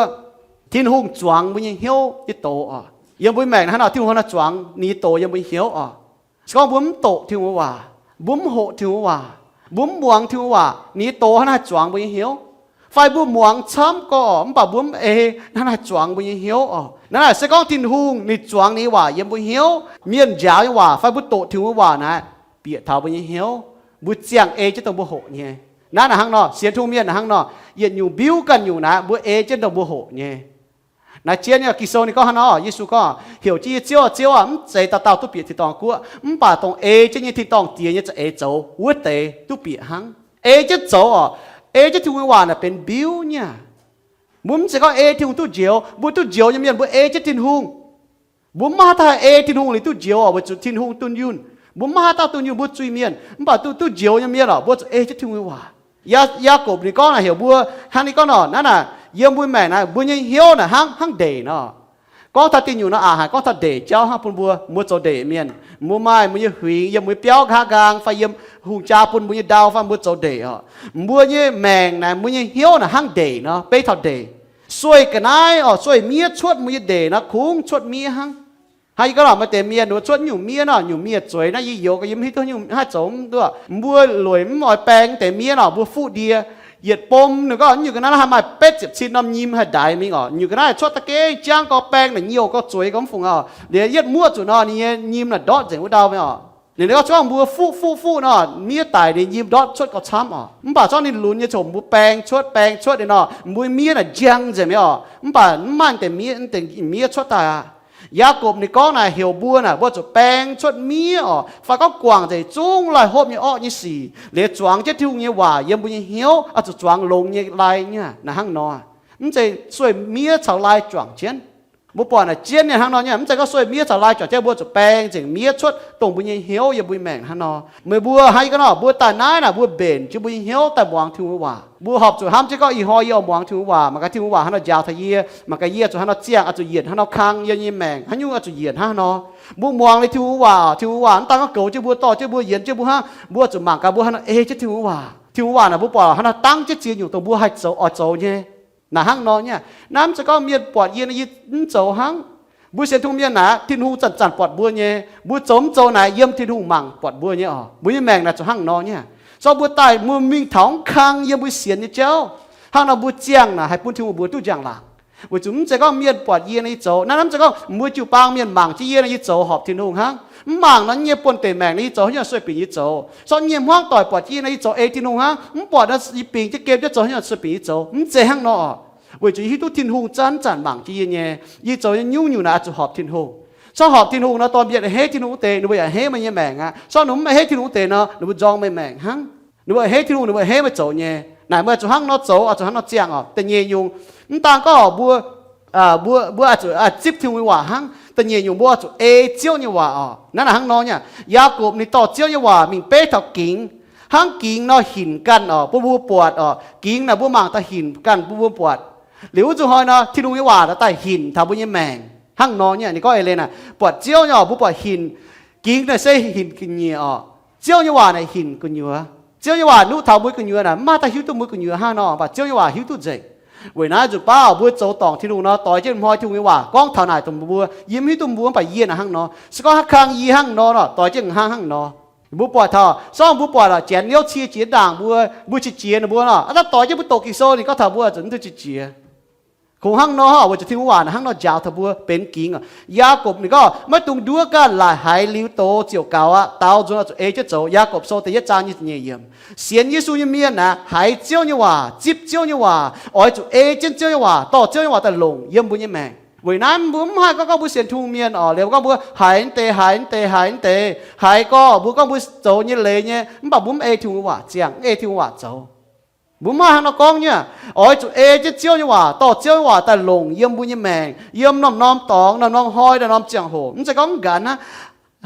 Tin-Hungh zuangx mbuo nyei hnyouv nyei doz oc. Yiem mbuo maengc hnangv nor, Tin-Hungh hnangv naaiv zuangx ninh nyei doz yiem mbuo nyei hnyouv oc. Se gorngv mbuo mv doqc Tin-Hungh waac, mbuo mv hoqc Tin-Hungh waac, mbuo mv muangx Tin-Hungh waac, ninh nyei doz hnangv naaiv zuangx mbuo nyei hnyouv. Fai mbuo muangx camv gorx, mv baac mbuo mv ei, hnangv naaiv zuangx mbuo nyei hnyouv oc. Naaiv naaic se gorngv Tin-Hungh ninh zuangx ninh nyei waac yiem mbuo hnyouv, mienh njaaux nyei waac fai mbuo doqc Tin-Hungh waac naaic, bieqc taux mbuo nyei hnyouv, mbuo ziangh ei jienv dongh mbuo hoqc nyei. Naaiv naaic hnangv nor, sienx Tin-Hungh mienh naaic hnangv nor, yietc nyungc mbiuv ganh nyungc naaic mbuo ei jienv dongh mbuo hoqc nyei. Naaiv jienv nyei Ging-Sou ninh gorngv hnangv nor, Yesu gorngv, heuc jienv yie Ziouv, Ziouv aah, mv zeiz dauh dauh duqv bieqc tin-dorngh guoqv, mv baac dongh ei jienv nyei tin-dorngh Diex nyei za'eix zoux wuov deix duqv bieqc hnangv. Ei jienv zoux oc, ei jienv Tin-Hungh nyei waac naaic benx mbiuv nyei aqv. Mbuo mv zeiz gorngv ei Tin-Hungh duqv njoux, mbuo duqv njoux nyei mienh mbuo ei jienv Tin-Hungh. Mbuo mv maaih haaix dauh ei Tin-Hungh liuz duqv njoux oc, weic zuqc Tin-Hungh dunh yunh. Mbuo mv maaih haaix dauh dunh yunh, mbuo zuiz-mienh, mv baac duqv, duqv njoux nyei mienh oc, mbuo zuqc ei jienv Tin-Hungh nyei waac. Yaa, Yaagorpc ninh gorngv naaic heuc mbuo, hnangv ninh gorngv nor, naaiv naaic yiem mbuo maengc naaiv, mbuo nyei hnyouv naaic hnangv, hnangv ndeic nor. Gorngv taux diuh nyungc nor aqc haic, gorngv taux ndeic jauv hnangv bun mbuo, mbuo zoux ndeic mienh. Mbuo maaih mbuo nyei huingx yiem mbuo nyei biauv nqa'haav nqaang fai yiem hungh jaa bun mbuo nyei ndau fai mbuo zoux ndeic oc. Mbuo nyei maengc naaic, mbuo nyei hnyouv naaic hnangv ndeic nor, beiv taux ndeic. Sueih ga'naaiv oc, sueih miev cuotv mbuo nyei ndeic nor, kungx cuotv miev hnangv. Hnangv yie gorngv lorqc, maaih deix mienh ninh mbuo cuotv nyungc miev nor, nyungc miev zueiz naaiv yie youz ga'nyim hiuv duqv nyungc haih zoux mv duqv. Mbuo lueic mv oix baeng deix miev nor, mbuo fuqv ndie. Yietc bom ninh gorngv nyungc ga'naaiv haih maaih betv ziepc cin norm nyim haih ndaix mingh oc. Nyungc ga'naaiv cuotv da'geiv jangv gorx baeng naaic nyouh gorx zueiz gorx mv fungc oc. Liuz yietv muoqv zuqc nor ninh nyei nyim naaic ndortv nzengc wuov ndau mingh oc. Ninh gorngv gorngv mbuo fuqv fuqv fuqv nor, miev daic ninh nyim ndortv cuotv gorx camv oc. Mv baac zorqv ninh lunx nyei coc mbuo baeng cuotv baeng cuotv liuz nor, mbuo miev naaic njang nzengc mi'aqv oc. Mv baac mv maaih deix miev, deix miev cuotv daaih aqv. Yaagorpc ninh gorngv naaic heuc mbuo naaic, mbuo zuqc baeng cuotv miev oc, fai gorngv guangc nzengc zungv laih hopv nyei orqv nyei sic, liuz zuangx jienv Tin-Hungh nyei waac yiem mbuo nyei hnyouv, oix zuqc zuangx longx nyei lai nyei aqv. Naaic hnangv nor, mv zeiz sueih miev caux lai juangc jienv. Mbuo buatc naaic jienv nyei hnangv nor nyei, mv zeiz gorngv sueih miev caux lai juangc jienv, mbuo zuqc baeng nzengc miev cuotv dongh mbuo nyei hnyouv yiem mbuo nyei maengc hnangv nor. Meih mbuo hnangv yie gorngv nor, mbuo daaih naaiv naaic mbuo mbenc jienv mbuo nyei hnyouv daaih muangx Tin-Hungh waac. Mbuo horpc zuqc hnamv jienv gorngv ih hnoi yie oix muangx Tin-Hungh waac, mangc gaax Tin-Hungh waac hnangv nor njaaux taux yie, mangc gaax yie zuqc hnangv nor ziangh, oix zuqc yienc hnangv nor kang yie nyei maengc, haaix nyungc oix zuqc yienc hnangv nor. Mbuo muangx liuz Tin-Hungh waac, Tin-Hungh waac mv daan gorngv goux jienv mbuo, dorh jienv mbuo, yienc jienv mbuo hnangv, mbuo zuqc mangc gaax mbuo hnangv nor ei jienv Tin-Hungh waac. Tin-Hungh waac naaic mbuo buatc hnangv nor dangv jienv ziex nyungc dongh mbuo haih zoux oix zoux nyei. Naaic hnangv nor nyei. Naaiv mv zeiz gorngv mienh buatc yie nor yie mv zoux hnangv. Mbuo sienx Tin-Hungh mienh naaic, Tin-Hungh zanc-zanc buatc mbuo nyei. Mbuo zoux mv zoux naaic yiem Tin-Hungh mangc buatc mbuo nyei oc. Mbuo nyei maengc naaic zuqc hnangv nor nyei. Zorqv mbuo daaih mbuo mingh taux mv kang yiem mbuo sienx nyei jauv. Hnangv nor mbuo ziangh naaic haih bun Tin-Hungh mbuox duqv njang-laangc. Weic zuqc mv zeiz gorngv mienh buatc yie nor yie zoux. Naaiv mv zeiz gorngv mbuo jiu-baang mienh mangc jienv yie nor yie zoux horpc Tin-Hungh hnangv. Mv mangc nor nyei buonv-deic maengc nor yie zoux haaix nyungc sueih bingc yie zoux. Zorqv nyei hmuangv doic buatc jienv yie nor yie zoux ei Tin-Hungh hnangv. Mv buatc nor yie bingc jienv gem jienv zoux haaix nyungc sueih bingc yie zoux. Mv zeiz hnangv nor oc. Weic zuqc yie hiuv duqv Tin-Hungh zanc-zanc mangc jienv yie nyei. Yie zoux nyei nyungc-nyungc naaic oix zuqc horpc Tin-Hungh. Corc horpc Tin-Hungh nor, dorh mienh a'hneiv Tin-Hungh wuov deix, ninh mbuo yaac a'hneiv meih nyei maengc aqv. Corc ninh mbuo mv a'hneiv Tin-Hungh wuov deix nor, ninh mbuo nzorng meih maengc hnangv. Ninh mbuo a'hneiv Tin-Hungh, ninh mbuo a'hneiv meih zoux nyei. Naaic meih zuqc hnangv nor zoux, oix zuqc hnangv nor ziangh oc. Da'nyeic nyungc, mv daan gorngv mbuo, mbuo, mbuo oix zuqc zipv Tin-Hungh nyei waac hnangv. Da'nyeic nyungc mbuo oix zuqc ei Ziouv nyei waac oc. Naaiv naaic hnangv nor nyei. Yaagorpc ninh dorh Ziouv nyei waac mingh beiv taux gingx. Hnangv gingx nor hinc ganh oc, bun mbuo buatc oc. Gingx naaic mbuo mangc daaih hinc ganh bun mbuo buatc. Liuz wuov nzunc hnoi nor, Tin-Hungh nyei waac daaih hinc taux mbuo nyei maengc. Hnangv nor nyei, ninh gorngv eix leiz naaic, buatc Ziouv nyei oc, mbuo buatc hinc, gingx naaic se hinc ga'nyiec oc. Ziouv nyei waac naaic hinc gu'nyuoz. Ziouv nyei waac nuqv taux mbuo gu'nyuoz naaic, mv maaih daaih hiuv duqv mbuo gu'nyuoz hnangv nor, mv baac Ziouv nyei waac hiuv duqv nzengc. Weic naaiv nzunc baav oc, mbuo zoux dorngc Tin-Hungh nor, doix jienv hnoi Tin-Hungh nyei waac gorngv taux naaic dongh mbuo, yie mv hiuv duqv mbuo, mv baac yie naaic hnangv nor. Se gorngv haaix kang yie hnangv nor nor, doix jienv hnangv hnangv nor. Mbuo buatc taux, sorng mbuo buatc oc, janx niouv cie jiex ndaangc mbuo, mbuo qiex jiez ninh mbuo nor, aav daaih doix jienv mbuo doqc Ging-Sou ninh gorngv taux mbuo zuqc mv duqv qiex jiez. Kungx hnangv nor oc, weic zuqc Tin-Hungh waac naaic hnangv nor njaaux taux mbuo benx gingx oc. Yaagorpc ninh gorngv, maiv dungx nduov ganh, laaic haiz liuz doz ziouc gaux aqv. Daaux nzuonx oix zuqc ei jienv zoux. Yaagorpc Sou da'yietv zaang nyic ziepc nyeic yiemc. Sienx Yesu nyei mienh naaic haiz Ziouv nyei waac, zipv Ziouv nyei waac, oix zuqc ei jienv Ziouv nyei waac, dorh Ziouv nyei waac daaih longc yiem mbuo nyei maengc. Weic naaiv mbuo mv haih gorngv, gorngv mbuo sienx Tin-Hungh mienh oc, liuz mbuo gorngv mbuo haiz mv deix, haiz mv deix, haiz mv deix, haiz gorngv mbuo gorngv mbuo zoux nyei leiz nyei, mv baac mbuo mv ei Tin-Hungh waac ziangh, mv ei Tin-Hungh waac zoux. Mbuo mv haih hnangv nor gorngv nyei. Oix zuqc ei jienv Ziouv nyei waac, dorh Ziouv nyei waac daaih longc yiem mbuo nyei maengc, yiem norm-norm dorngx, norm-norm hnoi, norm-norm ziangh hoc. Mv zeiz gorngv mv nqanx hnangv.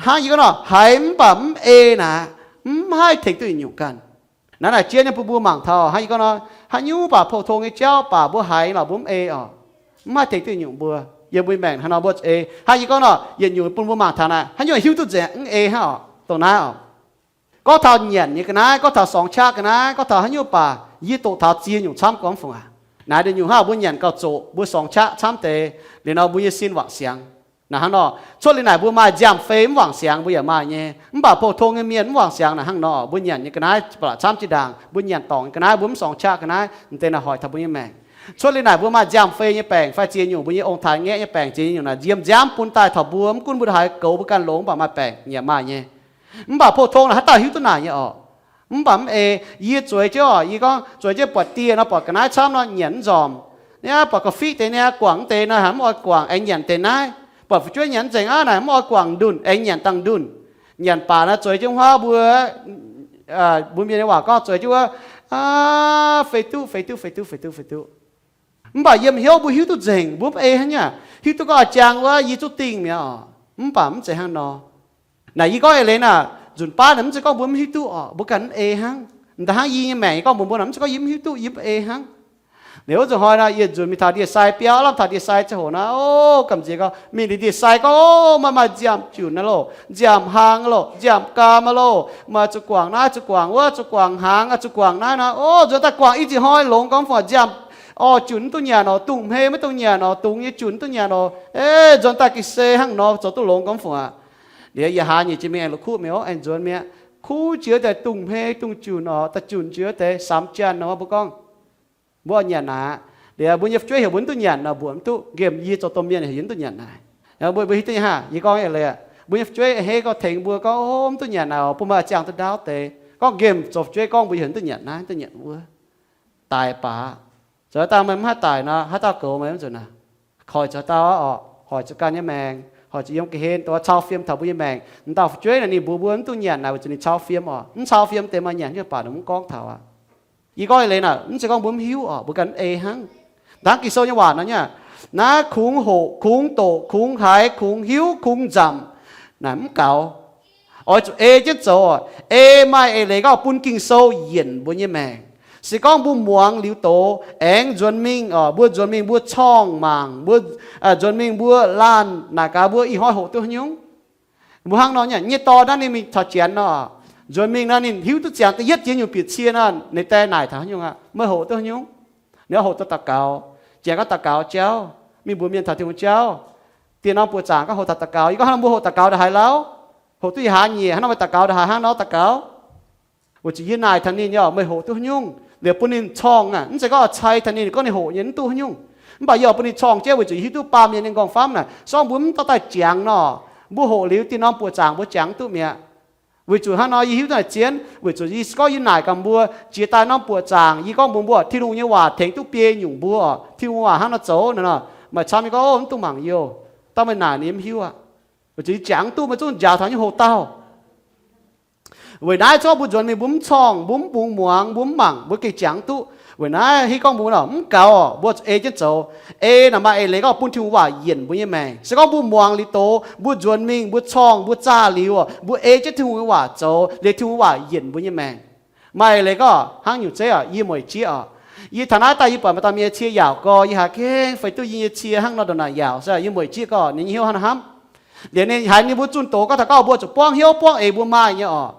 Hnangv yie gorngv nor, haiz mv baac mv ei naaic, mv haih tengx duqv yietc nyungc ganh. Naaiv naaic jiex nyei bun mbuo mangc taux, hnangv yie gorngv nor, haaix nyungc baac pou-tong nyei jauv baac mbuo haiz lorqc mbuo mv ei oc, mv haih tengx duqv yietc nyungc mbuo. Yiem mbuo maengc hnangv nor mbuo zuqc ei. Hnangv yie gorngv nor, yietc nyungc bun mbuo mangc taux naaic, haaix nyungc hiuv duqv nzengc mv ei hnangv oc, dongh naaiv oc. Gorngv taux nyanc nyei ga'naaiv, gorngv taux sorngx qaqv ga'naaiv, gorngv taux haaix nyungc baac yie doqc taux ziex nyungc camv gormx fungc aac. Naaiv deix nyungc hnangv mbuo nyanc gauh zoqc, mbuo sorngx qaqv camv deix, liuz nor mbuo nyei sin wangc siangx. Naaiv hnangv nor, cuotv liuz naaic mbuo maaih nziaamv-fei mv wangc siangx mbuo yaac maaih nyei, mv baac pou-tong nyei mienh mv wangc siangx naaic hnangv nor, mbuo nyanc nyei ga'naaiv ba'laqc camv jiex ndaangc, mbuo nyanc dorngc nyei ga'naaiv mbuo mv sorngx qaqv ga'naaiv, m'deix naaic hoic taux mbuo nyei maengc. Cuotv liuz naaic mbuo maaih nziaamv-fei nyei baengc fai ziex nyungc mbuo nyei ong-taaix ngaeqv nyei baengc, ziex nyungc naaic nziemx nziaamv bun daaih taux mbuo, mv gunv mbuo haaix goux mbuo ganh longx mv baac maaih baengc yaac maaih nyei. Mv baac pou-tong naaic haaix dauh hiuv duqv naaic nyei oc. Mv baac mv ei, yie zueiz jienv oc, yie gorngv zueiz jienv buatc dieh nor, buatc ga'naaiv camv nor nyanc mv nzormc. Niaa buatc ga'fitv deix niaa, guangc deix naaiv haaix mv oix guangc, aengx nyanc deix naaiv. Buatc fu'jueiv nyanc mv nzengc aqv naaic mv oix guangc ndunh, aengx nyanc dangh ndunh. Nyanc baac naaiv zueiz jienv huaav mbuo, mbuo mienh nyei waac gorngv zueiz jienv wuov, fei duqv, fei duqv, fei duqv, fei duqv, fei duqv. Mv baac yiem hnyouv mbuo hiuv duqv nzengc, mbuo mv ei hnangv nyei. Hiuv duqv gorngv a'jang wuov yie zuqc dingh mi'aqv oc. Mv baac mv zeiz hnangv nor. Naaic yie gorngv eix leiz naaic, nzunc baav naaic mv zeiz gorngv mbuo mv hiuv duqv oc, mbuo ganh mv ei hnangv. Mv daaih hnangv yie nyei maengc yie gorngv mbuox mbuo naaic, mv zeiz gorngv yie mv hiuv duqv, yie mv ei hnangv. Liuz wuov nzunc hnoi naaic, yietc nzunc mingh taux ndie-sai biauv, lamh taux ndie-sai ziangh hoc naaic, o, gamh nziex gorngv mingh liuz ndie-sai gorngv, o, maaih maaih nziaamv-junc naaiv loh, nziaamv-hnaangx loh, nziaamv-gaam aqv loh, maaih zuqc guangc naaiv, zuqc guangc wuov, zuqc guangc hnaangx, zuqc guangc naaiv naaic, o, nzuonx daaih guangc i ziex hnoi longx gormx fungc aqv. Nziaamv orv junc mv duqv nyanc oc, dungz hmei maiv dungx nyanc oc, dungz nyei junc mv duqv nyanc oc. E, nzuonx daaih ga'sie hnangv nor zoux duqv longx gormx fungc aqv. Liuz yie haaix nyungc jiex mingh aengx la'kuqv mi'aqv, aengx nzuonx mi'aqv. Kuv jiex deix dungz hmei dungz junc oc, da'junc jiex deix samx janx nor mbuo gorngv, mbuo nyanc naaic. Liuz mbuo nyei fu'jueiv heuc mbuo mv duqv nyanc nor, mbuox mv duqv. Nqemh yie zoux domh mienh heuc yie mv duqv nyanc naaic. Mbuo, mbuo hiuv duqv nyei hnangv. Yie gorngv eix leiz aqv, mbuo nyei fu'jueiv a'hneiv gorngv tengx mbuo gorngv, o, mv duqv nyanc naaic oc, bun meih ziangh duqv ndaauv deix. Gorngv nqemh zoux fu'jueiv gorngv mbuo heuc mv duqv nyanc naaiv, mv duqv nyanc wuov. Daic baac. Zoux dangh meih mv haih daic nor, haaix dauh goux meih mv nzunc naaic? Hoic zuqc dauh oc, hoic zuqc ganh nyei maengc, hoic zuqc yiem ga'hlen dongh cau fiem taux mbuo nyei maengc. M'dauh fu'jueiv naaic ninh mbuox mbuo mv duqv nyanc naaic weic zuqc ninh cau fiem oc. Mv cau fiem deix maaih nyanc nyei baac ninh mv gorngv taux aqv. Yie gorngv eix leiz naaic, mv zeiz gorngv mbuo mv hiuv oc, mbuo ganh mv ei hnangv. Hnangv Ging-Sou nyei waac nor nyei, naaiv kungx hoqc, kungx doqc, kungx haiz, kungx hiuv, kungx nzamc, naaic mv gaux. Oix zuqc ei jienv zoux. Ei maaih eix leiz gorngv bun Ging-Sou yienc mbuo nyei maengc. Se gorngv mbuo muangx liuz doz, aengx nzuonx mingh oc, mbuo nzuonx mingh mbuo corngh mangc, mbuo nzuonx mingh mbuo laanh naaic gaax mbuo ih hnoi hoqc duqv haaix nyungc. Mbuo hnangv nor nyei, nyei dorn naaiv ninh mingh taux Janx nor, nzuonx mingh nor ninh hiuv duqv ziangx da'yietv jiex nyungc bieqc cie nor, ninh die naaic taux haaix nyungc aqv, meih hoqc duqv haaix nyungc? Ninh gorngv hoqc duqv daux gaux. Janx gorngv daux gaux jauv, mingh mbuox mienh taux Tin-Hungh jauv. Dieh norm buoqc zaangc gorngv hoqc taux daux gaux. Yie gorngv hnangv nor mbuo hoqc daux gaux ndongc haaix lauh? Hoqc duqv ih haaix nyungc? Hnangv nor meih daux gaux ndongc haaix, hnangv nor daux gaux? Weic zuqc yie naaic taux ninh, yie, meih hoqc duqv haaix nyungc? Liuz bun ninh corngh aqv, mv zeiz gorngv cai taux ninh, gorngv ninh hoqc nyei mv duqv haaix nyungc. Mv baac yie oix bun ninh corngh jienv weic zuqc yie hiuv duqv baamh mienh nyei m'nqorngv-famv naaic, se gorngv mbuo mv dorh daaih jangx nor, mbuo hoqc liuz dieh norm buoqc zaangc mbuo jangx duqv mi'aqv. Weic zuqc hnangv nor yie hiuv duqv naaic zien, weic zuqc yie se gorngv yie naaic gaax mbuo jiex daaih norm buoqc zaangc, yie gorngv mbuox mbuo Tin-Hungh nyei waac tengx duqv biei nyungc mbuo, Tin-Hungh waac hnangv nor zoux naaic nor, maaih camv yie gorngv, o, mv dungx mangc youh, dauh meih naaic ninh mv hiuv aqv. Weic zuqc yie jangx duqv meih zungv njaaux taux nyei hoc dauh. Weic naaiv zorqv mbuo nzuonx mingh mbuo mv corngh, mbuo mv bungx muangx, mbuo mv mangc, mbuo gengh jangx duqv. Weic naaiv hiuv gorngv mbuo nor mv gaux, mbuo zuqc ei jienv zoux. Ei naaic maaih eix leiz gorngv bun Tin-Hungh waac yienc mbuo nyei maengc. Se gorngv mbuo muangx liuz doz, mbuo nzuonx mingh, mbuo corngh, mbuo zaah liuz, mbuo ei jienv Tin-Hungh nyei waac zoux, liuz Tin-Hungh waac yienc mbuo nyei maengc. Maaih eix leiz gorngv hnangv nyungc zeiv oc, yie mueic jieqv oc. Yie taux naaiv daaih yie buatc maaih dauh mienh nyei cie yaauc gorx, yie haiz gengh feix duqv yie nyei cie hnangv nor ndongc naaic yaauc, se yie mueic jieqv gorngv ninh nyei hnyouv hnangv nor hnamv. Liuz ninh haiz ninh mbuo zunh doz gorngv taux gorngv mbuo zuqc buangv hnyouv buangv eix mbuo maaih nyei oc.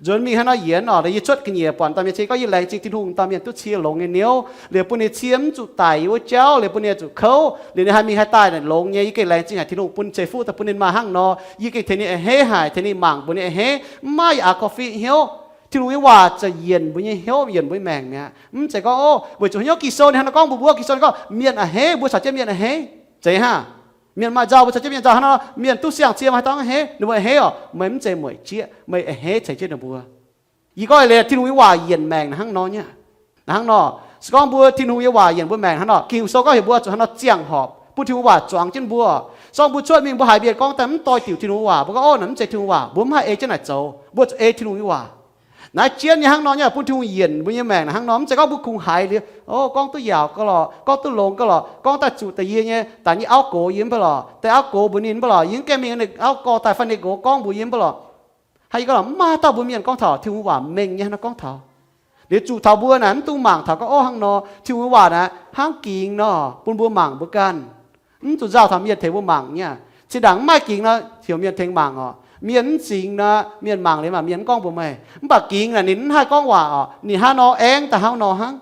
Nzuonx mingh hnangv nor yienx oc, yie cuotv ga'nyiec buatc dauh mienh cie gorngv yie laengz zingh Tin-Hungh dauh mienh duqv cie longx nyei hnyouv, liuz bun ninh cie mv zuqc daic yie wuov jauv, liuz bun ninh zuqc kouv, liuz ninh haih mingh haih daaih naaic longx nyei. Yie gengh laengz zingh haic Tin-Hungh bun ceix fuqv daaih bun ninh maaih hnangv nor. Yie gengh tengx ninh a'hneiv haic, tengx ninh mangc mbuox ninh a'hneiv, mv maaih yaac a'gorngv fih hnyouv. Tin-Hungh nyei waac ziouc yienc mbuo nyei hnyouv, yienc mbuo nyei maengc mi'aqv. Mv zeiz gorngv, o, weic zuqc hnyouv Ging-Sou ninh hnangv nor gorngv mbuox mbuo, Ging-Sou ninh gorngv mienh a'hneiv mbuo caux jienv mienh a'hneiv. Zeiz hnangv. Mienh maaih nzauh mbuo caux jienv mienh nzauh hnangv nor, mienh duqv siang-ziex maaih dauh a'hneiv, ninh mbuo a'hneiv oc. Meih mv zeiz mueic jieqv, meih a'hneiv ceix jienv ninh mbuo. Yie gorngv leiz Tin-Hungh nyei waac yienc maengc naaic hnangv nor nyei. Naaic hnangv nor, se gorngv mbuo Tin-Hungh nyei waac yienc mbuo maengc hnangv nor, Ging-Sou gorngv heuc mbuo zuqc hnangv nor ziangh horpc, bun Tin-Hungh waac zuangx jienv mbuo. Se gorngv mbuo cuotv mingh mbuo haiz mienh gorngv daaih mv doix-diuc Tin-Hungh waac, mbuo gorngv, o, naaic mv zeiz Tin-Hungh waac, mbuo mv haih ei jienv naaic zoux, mbuo zuqc ei Tin-Hungh nyei waac. Naaiv jienv nyei hnangv nor nyei, bun Tin-Hungh yienc mbuo nyei maengc naaic hnangv nor. Mv zeiz gorngv mbuo kungx haiz liuz, o, gorngv duqv yaauc gauh lorqc, gorngv duqv longx gauh lorqc, gorngv daaih zuqc deix yie nyei daaih nyei auv gox yiem mv baac lorqc, deix auv gox mbuox ninh mv baac lorqc, yie mv gaengh mingh ninh auv gorx daaih fai ninh gox gorngv mbuox yie mv baac lorqc. Haiz yie gorngv lorqc, mv maaih dauh mbuo mienh gorngv taux Tin-Hungh waac mengh nyei hnangv nor gorngv taux. Liuz zuqc taux mbuo naaic mv dungx mangc taux gorngv, o, hnangv nor Tin-Hungh waac naaiv hnangv gingx nor bun mbuo mangc mbuo ganh. Mv zuqc nzauh taux mienh tengx mbuo mangc nyei. Zinh ndaangc mv maaih gingx nor, heuc mienh tengx mangc oc. Mienh mv zingx nor, mienh mangc liuz maac mienh mv gorngv mbuox meih. Mv baac gingx naaic ninh mv haih gorngv waac oc, ninh hnangv nor aengv daaih hnangv nor hnangv.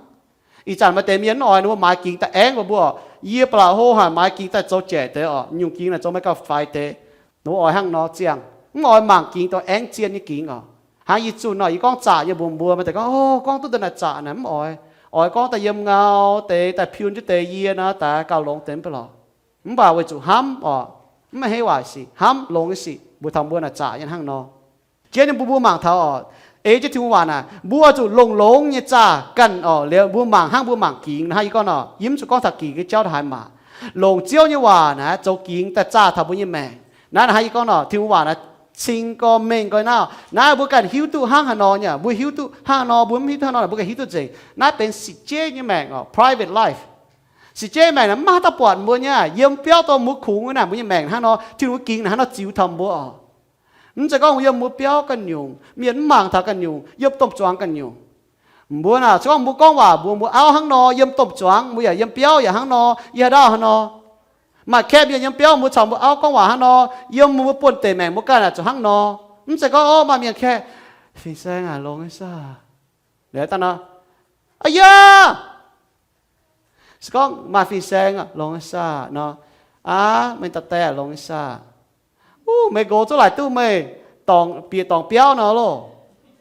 Ih zanc maaih deix mienh mv oix ninh mbuo maaiz gingx daaih aengv mbuox mbuo oc. Yie ba'laqc hlo haic maaiz gingx daaih zoux jaic deix oc, nyungc gingx naaic zoux maaih gauh faix deix. Ninh mbuo oix hnangv nor ziangh, mv oix mangc gingx dongh aengv zien nyei gingx oc. Hnangv yie zunh nor, yie gorngv zaqc nyei mbuox mbuo, maaih deix gorngv, o, gorngv duqv daaih naaic zaqc naaic mv oix. Oix gorngv daaih yiem ngau deix, daaih piun jienv deix yie nor, daaih gauh longx deix mv baac lorqc. Mv baac weic zuqc hnamv oc, mv a'hneiv waaic sic, hnamv longx nyei sic, mbuox taux mbuo naaic zaqc nyei hnangv nor. Jienv nyei mbuo, mbuo mangc taux oc, ei jienv Tin-Hungh waac naaic, mbuo zuqc longx-longx nyei zaah ganh oc. Liuz mbuo mangc hnangv mbuo mangc gingx naaic, hnangv yie gorngv nor, yie mv zuqc gorngv taux gingx nyei jauv daaih haaix mangc. Longc Ziouv nyei waac naaic zoux gingx daaih zaah taux mbuo nyei maengc. Naaiv naaic hnangv yie gorngv nor, Tin-Hungh waac naaic cing gorx mengh gorx naaiv. Naaiv mbuo ganh hiuv duqv hnangv haaix nor nyei, mbuo hiuv duqv hnangv haaix nor, mbuo mv hiuv duqv hnangv haaix nor, mbuo ganh hiuv duqv nzengc. Naaiv benx six J nyei maengc oc, private life. Six J maengc naaic mv maaih haaix dauh buatc mbuo nyei. Yiem biauv dorh mbuo kungx naaic, mbuo nyei maengc hnangv nor, Tin-Hungh gingx naaic hnangv nor ziux taux mbuo oc. Mv zeiz gorngv yiem mbuo biauv ganh nyungc, mienh mv mangc taux ganh nyungc, yiem domh zuangx ganh nyungc. Mbuo naaic se gorngv mbuo gorngv waac mbuox mbuo auv hnangv nor, yiem domh zuangx mbuo yaac, yiem biauv yaac hnangv nor, yiem haaix dauh hnangv nor. Maaih kaeqv mienh yiem biauv mbuo caux mbuo auv gorngv waac hnangv nor, yiem mbuo buonv-deic maengc mbuo ganh naaic zuqc hnangv nor. Mv zeiz gorngv, o, maaih mienh kaeqv, Fin-saeng aac, longx nyei saah? Liuz daaih nor, aa, yaac se gorngv maaih fin-saeng longx nyei saah nor, aa, meih daaih die longx nyei saah? Uv, meih nqox zungv laaic duqv meih dorngc bieqc dorngc biauv nor loh.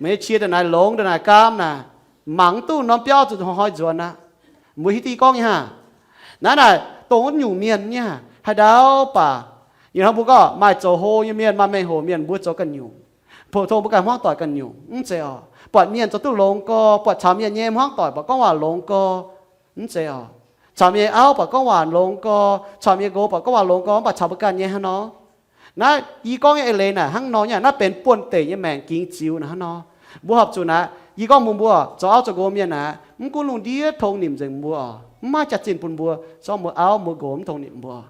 Meih nyei cie ndongc naaic longx ndongc naaic gaam naaic, mangc mv duqv norm biauv zuqc hnoi-hnoi nzuonx aqv. Mbuo hiuv duqv yie gorngv nyei hnangv. Naaiv naaic dongh wuov nyungc mienh nyei haaix ndau baac, ih hnoi mbuo gorngv maaih zoux hlo nyei mienh, maaih mengh hoc mienh, mbuo zoux ganh nyungc. Pou-tong mbuo ganh hmuangv doic ganh nyungc, mv zeiz oc. Buatc mienh zoux duqv longx gorx, buatc caux mienh nyei hmuangv doic buatc gorngv waac longx gorx, mv zeiz oc. Caux mienh nyei auv buatc gorngv waac longx gorx, caux mienh nqox buatc gorngv waac longx gorx, mv baac caux mbuo ganh nyei hnangv nor. Naaiv yie gorngv nyei eix leiz naaic hnangv nor nyei, naaiv benx buonv-deic nyei maengc gingx ziux naaic hnangv nor. Mbuo horpc zuqc naaic, yie gorngv mbuox mbuo, zoux auv zoux nqox mienh naaic, mv gunv lungh ndiev tong nimc nzengc mbuo oc, mv maaih jaax-zinh bun mbuo, zorqv mbuo auv mbuo nqox mv tong nimc mbuo.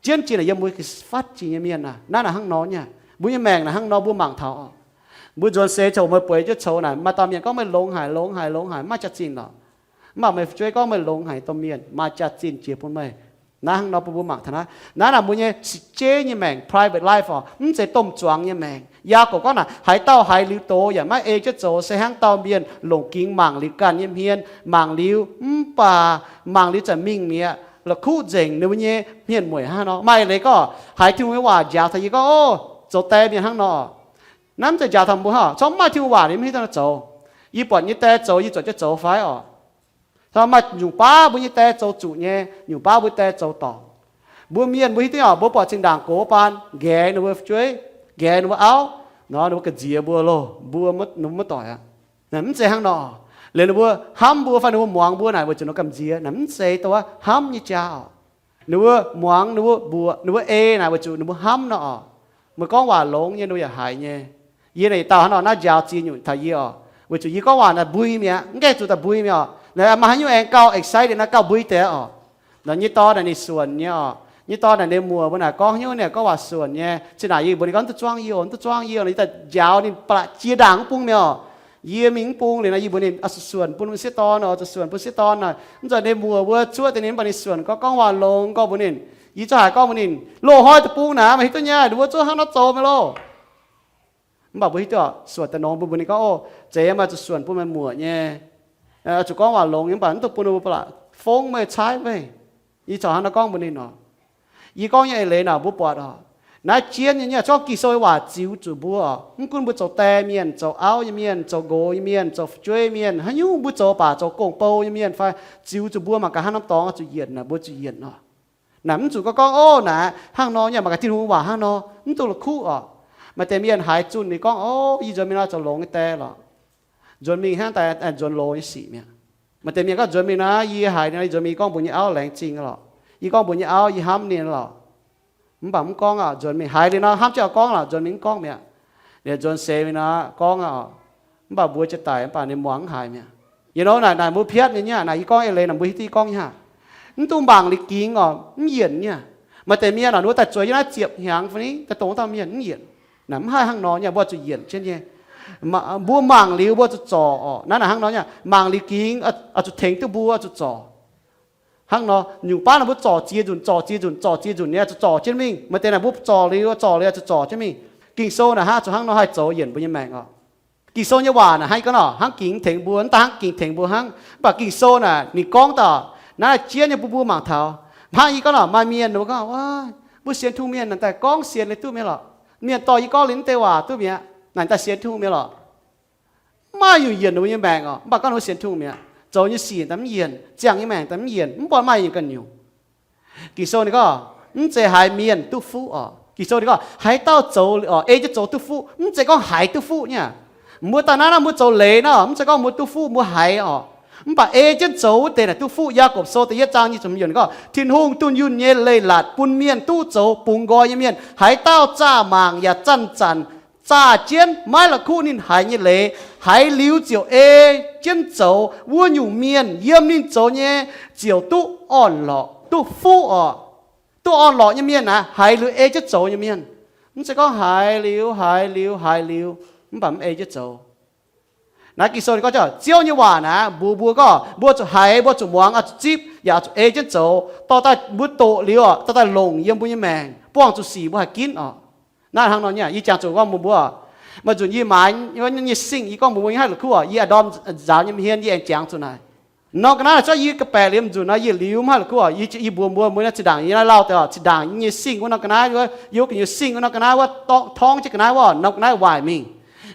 Jienv jiex naaic yiem mbuo fatv jiex nyei mienh naaic, naaiv naaic hnangv nor nyei. Mbuo nyei maengc naaic hnangv nor, mbuo mangc taux oc. Mbuo nzuonx seix coux meih bueix jienv coux naaic, maaih dauh mienh gorngv meih longx haic, longx haic, longx haic, mv maaih jaax-zinh lorqc. Mv baac meih fu'jueiv gorngv meih longx haic domh mienh, maaih jaax-zinh jiex bun meih. Naaiv hnangv nor bun mbuo mangc taux naaiv. Naaiv naaic mbuo nyei six J nyei maengc, private life oc, mv zeiz domh zuangx nyei maengc. Yaagorpc gorngv naaic, haaix dauh haiz liuz doz yaac maiv ei jienv zoux se hnangv dauh mienh longc gingx mangc liuz ganh nyei hmien, mangc liuz mv baac mangc liuz zanc mingh mi'aqv, la'kuqv nzengc ninh mbuo nyei hmien mueic hnangv nor. Maaih leiz gorngv haiz Tin-Hungh nyei waac njaaux taux yie gorngv, o, zoux die mienh hnangv nor. Naaiv mv zeiz njaaux taux mbuo hnangv, corc mv maaih Tin-Hungh waac ninh mv hiuv duqv nor zoux. Yie buatc nyei die zoux, yie zuotc jienv zoux fai oc. Maaih nyungc baav mbuo nyei die zoux zuqc nyei, nyungc baav mbuo die zoux dorngc. Mbuo mienh mbuo hiuv duqv oc, mbuo buatc zinh ndaangc gox baan nqaeqx ninh mbuo fu'jueiv, nqaeqx ninh mbuo auv, nor ninh mbuo ga'nziex mbuo loh, mbuo, ninh mbuo maiv doic aqv. Mv zeiz hnangv nor. Liuz ninh mbuo hnamv mbuo fai ninh mbuo muangx mbuo naaic weic zuqc ninh mbuo gamh nziex naaic, mv zeiz dongh wuov hnamv nyei jaax oc. Ninh mbuo muangx, ninh mbuo mbuox, ninh mbuo ei naaic weic zuqc ninh mbuo hnamv nor oc. Meih gorngv waac longx nyei, ninh mbuo yaac haiz nyei. Yie naaic yietc dauh hnangv nor naaiv njaaux ziex nyungc taux yie oc. Weic zuqc yie gorngv waac naaic mbui mi'aqv, mv gaengh zuqc daaih mbui mi'aqv oc. Naaiv maaih haaix nyungc aengx gauh excited naaiv gauh mbui deix oc. Naaiv nyei dorn naaic ninh suonc nyei oc. Nyei dorn naaic ninh muoc mbuo naaic gorngv hnyouv ninh gorngv waac suonc nyei. Cin naaic yie mbuox ninh gorngv, mv duqv zuangv yie oc, mv duqv zuangv yie oc. Yie daaih njaaux ninh ba'laqc jiex ndaangc mv bung mi'aqv oc. Yie mingh mv bung liuz nor, yie mbuox ninh, Oix zuqc suonc bun sieqv dorn oc, zuqc suonc bun sieqv dorn oc. Mv nzunc ninh muoc mbuo cuotv deix ninh mv baac ninh suonc gorngv, gorngv waac longx gorngv mbuox ninh. Yie zungv haiz gorngv mbuox ninh, Loz-hnoi deic-bung naaic meih hiuv duqv nyei, ninh mbuo zungv hnangv naaiv zoux meih loh. Mv baac mbuo hiuv duqv oc, suonc daaih nongx mbuox ninh gorngv, Ov, zeiz meih zuqc suonc bun meih muoc nyei, zuqc gorngv waac longx nyei, mv baac mv dungx bun ninh mbuo ba'laqc fongv meih caaiv meih. Yie corc hnangv naaiv gorngv mbuox ninh oc. Yie gorngv nyei eix leiz naaic mbuo buatc oc, naaiv jienv nyei, nyei gorngv Ging-Sou nyei waac ziux zuqc mbuo oc. Mv gunv mbuo zoux die mienh, zoux auv nyei mienh, zoux nqox nyei mienh, zoux fu'jueiv mienh, haaix nyungc mbuo zoux baac zoux gong-bou nyei mienh fai, ziux zuqc mbuo mangc gaax haaix norm dorngx zuqc yienc naaic, mbuo zuqc yienc oc. Naaic mv zuqc gorngv, Ov, naaic hnangv nor nyei, mangc gaax Tin-Hungh waac hnangv nor, mv dungx la'kuqv oc. Maaih deix mienh haiz zunh ninh gorngv, Ov, yie nzuonx mingh nor zoux longx nyei die lorqc. Nzuonx mingh hnangv daaih nzuonx loz nyei sic mi'aqv. Maaih deix mienh gorngv nzuonx mingh nor, yie haiz nor, yie nzuonx mingh gorngv mbuox nyei auv laengz zingh lorqc. Yie gorngv mbuox nyei auv yie hnamv ninh lorqc. Mv baac mv gorngv aqv, nzuonx mingh haiz liuz nor hnamv jienv gorngv lorqc, nzuonx mingh mv gorngv mi'aqv. Liuz nzuonx seix mingh nor gorngv aqv. Mv baac mbuox jiex daic mv baac ninh muangx mv haiz mi'aqv. Yie nor naaic, naaic mbuo piatv nyei nyei, naaic yie gorngv eix leiz naaic mbuo hiuv duqv yie gorngv nyei aqv. Mv dungx mangc liuz gingx oc, mv yienc nyei. Maaih deix mienh oc, ninh mbuo daaih zueiz jienv naaiv ziepc hnyangx fai ni daaih dongh dauh mienh mv yienc. Naaic mv haih hnangv nor nyei, mbuo zuqc yienc jienv nyei. Mbuo mangc liuz mbuo zuqc zorc oc. Naaiv naaic hnangv nor nyei, mangc liuz gingx oix zuqc tengx duqv mbuo zuqc zorc. Hnangv nor nyungc baav naaic mbuo zorc ziex nzunc, zorc ziex nzunc, zorc ziex nzunc nyei, zuqc zorc jienv mingh. Maaih deix naaic mbuo zorc liuz, zorc liuz zuqc zorc jienv mingh. Ging-Sou naaic hnangv zuqc hnangv nor haih zoux yienc mbuo nyei maengc oc. Ging-Sou nyei waac naaic hnangv gorngv nor hnangv gingx tengx mbuo, mv daaih hnangv gingx tengx mbuo hnangv. Mv baac Ging-Sou naaic ninh gorngv daaih naaiv jienv nyei bun mbuo mangc taux. Hnangv yie gorngv nor, maaih mienh ninh mbuo gorngv, Mbuo sienx Tin-Hungh mienh naaic daaih gorngv sienx liuz duqv mi'aqv lorqc. Mienh dorh yie gorngv liuz mv deix waac duqv mi'aqv. Naaic daaih sienx Tin-Hungh mi'aqv lorqc. Mv maaih nyungc yienc ninh mbuo nyei maengc oc. Mv baac gorngv ninh mbuo sienx Tin-Hungh mi'aqv, zoux nyei sic daaih mv yienc, ziangh nyei maengc daaih mv yienc, mv buatc maaih yienc ganh nyungc. Ging-Sou ninh gorngv, mv zeiz haiz mienh duqv fuqv oc. Ging-Sou ninh gorngv haaix dauh zoux oc, ei jienv zoux duqv fuqv. Mv zeiz gorngv haiz duqv fuqv nyei. Mbuo daaih naaiv naaiv mbuo zoux leiz nor, mv zeiz gorngv mbuo duqv fuqv mbuo haiz oc. Mv baac ei jienv zoux wuov deix naaic duqv fuqv. Yaagorpc Sou da'yietv zaang nyic ziepc hmz gorngv, Tin-Hungh dunh yunh nyei leiz-latc bun mienh duqv zoux bungx nqoi nyei mienh, haaix dauh zaah mangc yaac zanc-zanc zaah jienv, maiv la'kuqv ninh haiz nyei leiz, haiz liuz ziouc ei jienv zoux, wuov nyungc mienh yiem ninh zoux nyei ziouc duqv orn-lorqc, duqv fuqv oc. Duqv orn-lorqc nyei mienh naaic, haiz liuz ei jienv zoux nyei mienh. Mv zeiz gorngv haiz liuz, haiz liuz, haiz liuz, mv baac mv ei jienv zoux. Naaiv Ging-Sou ninh gorngv, Ziouv nyei waac naaic mbuox mbuo gorngv, mbuo zuqc haiz, mbuo zuqc muangx, oix zuqc zipv, yaac oix zuqc ei jienv zoux. Dorh daaih mbuo doqc liuz oc, dorh daaih longc yiem mbuo nyei maengc, buangh zuqc sic mbuo haih ginv oc. Naaiv hnangv nor nyei, yie jangx zuqc gorngv mbuox mbuo, maaih nzunc yie maaiz nyei singh, yie gorngv mbuox mbuo, yie haih la'kuqv oc, yie aengx ndorm nzaaux nyei hmien, yie aengx jangx zuqc naaic. Nor ga'naaiv cuotv yie ga'baeqc liemh nzunc nor, yie liuz mv haih la'kuqv oc. Yie, yie mbuox mbuo, mbuo naaiv zinh ndaangc yie naaiv lauh deix oc, zinh ndaangc yie nyei singh wuov norm ga'naaiv, yie nyei singh wuov norm ga'naaiv wuov, torngv jienv ga'naaiv wuov, norm ga'naaiv waaic mingh.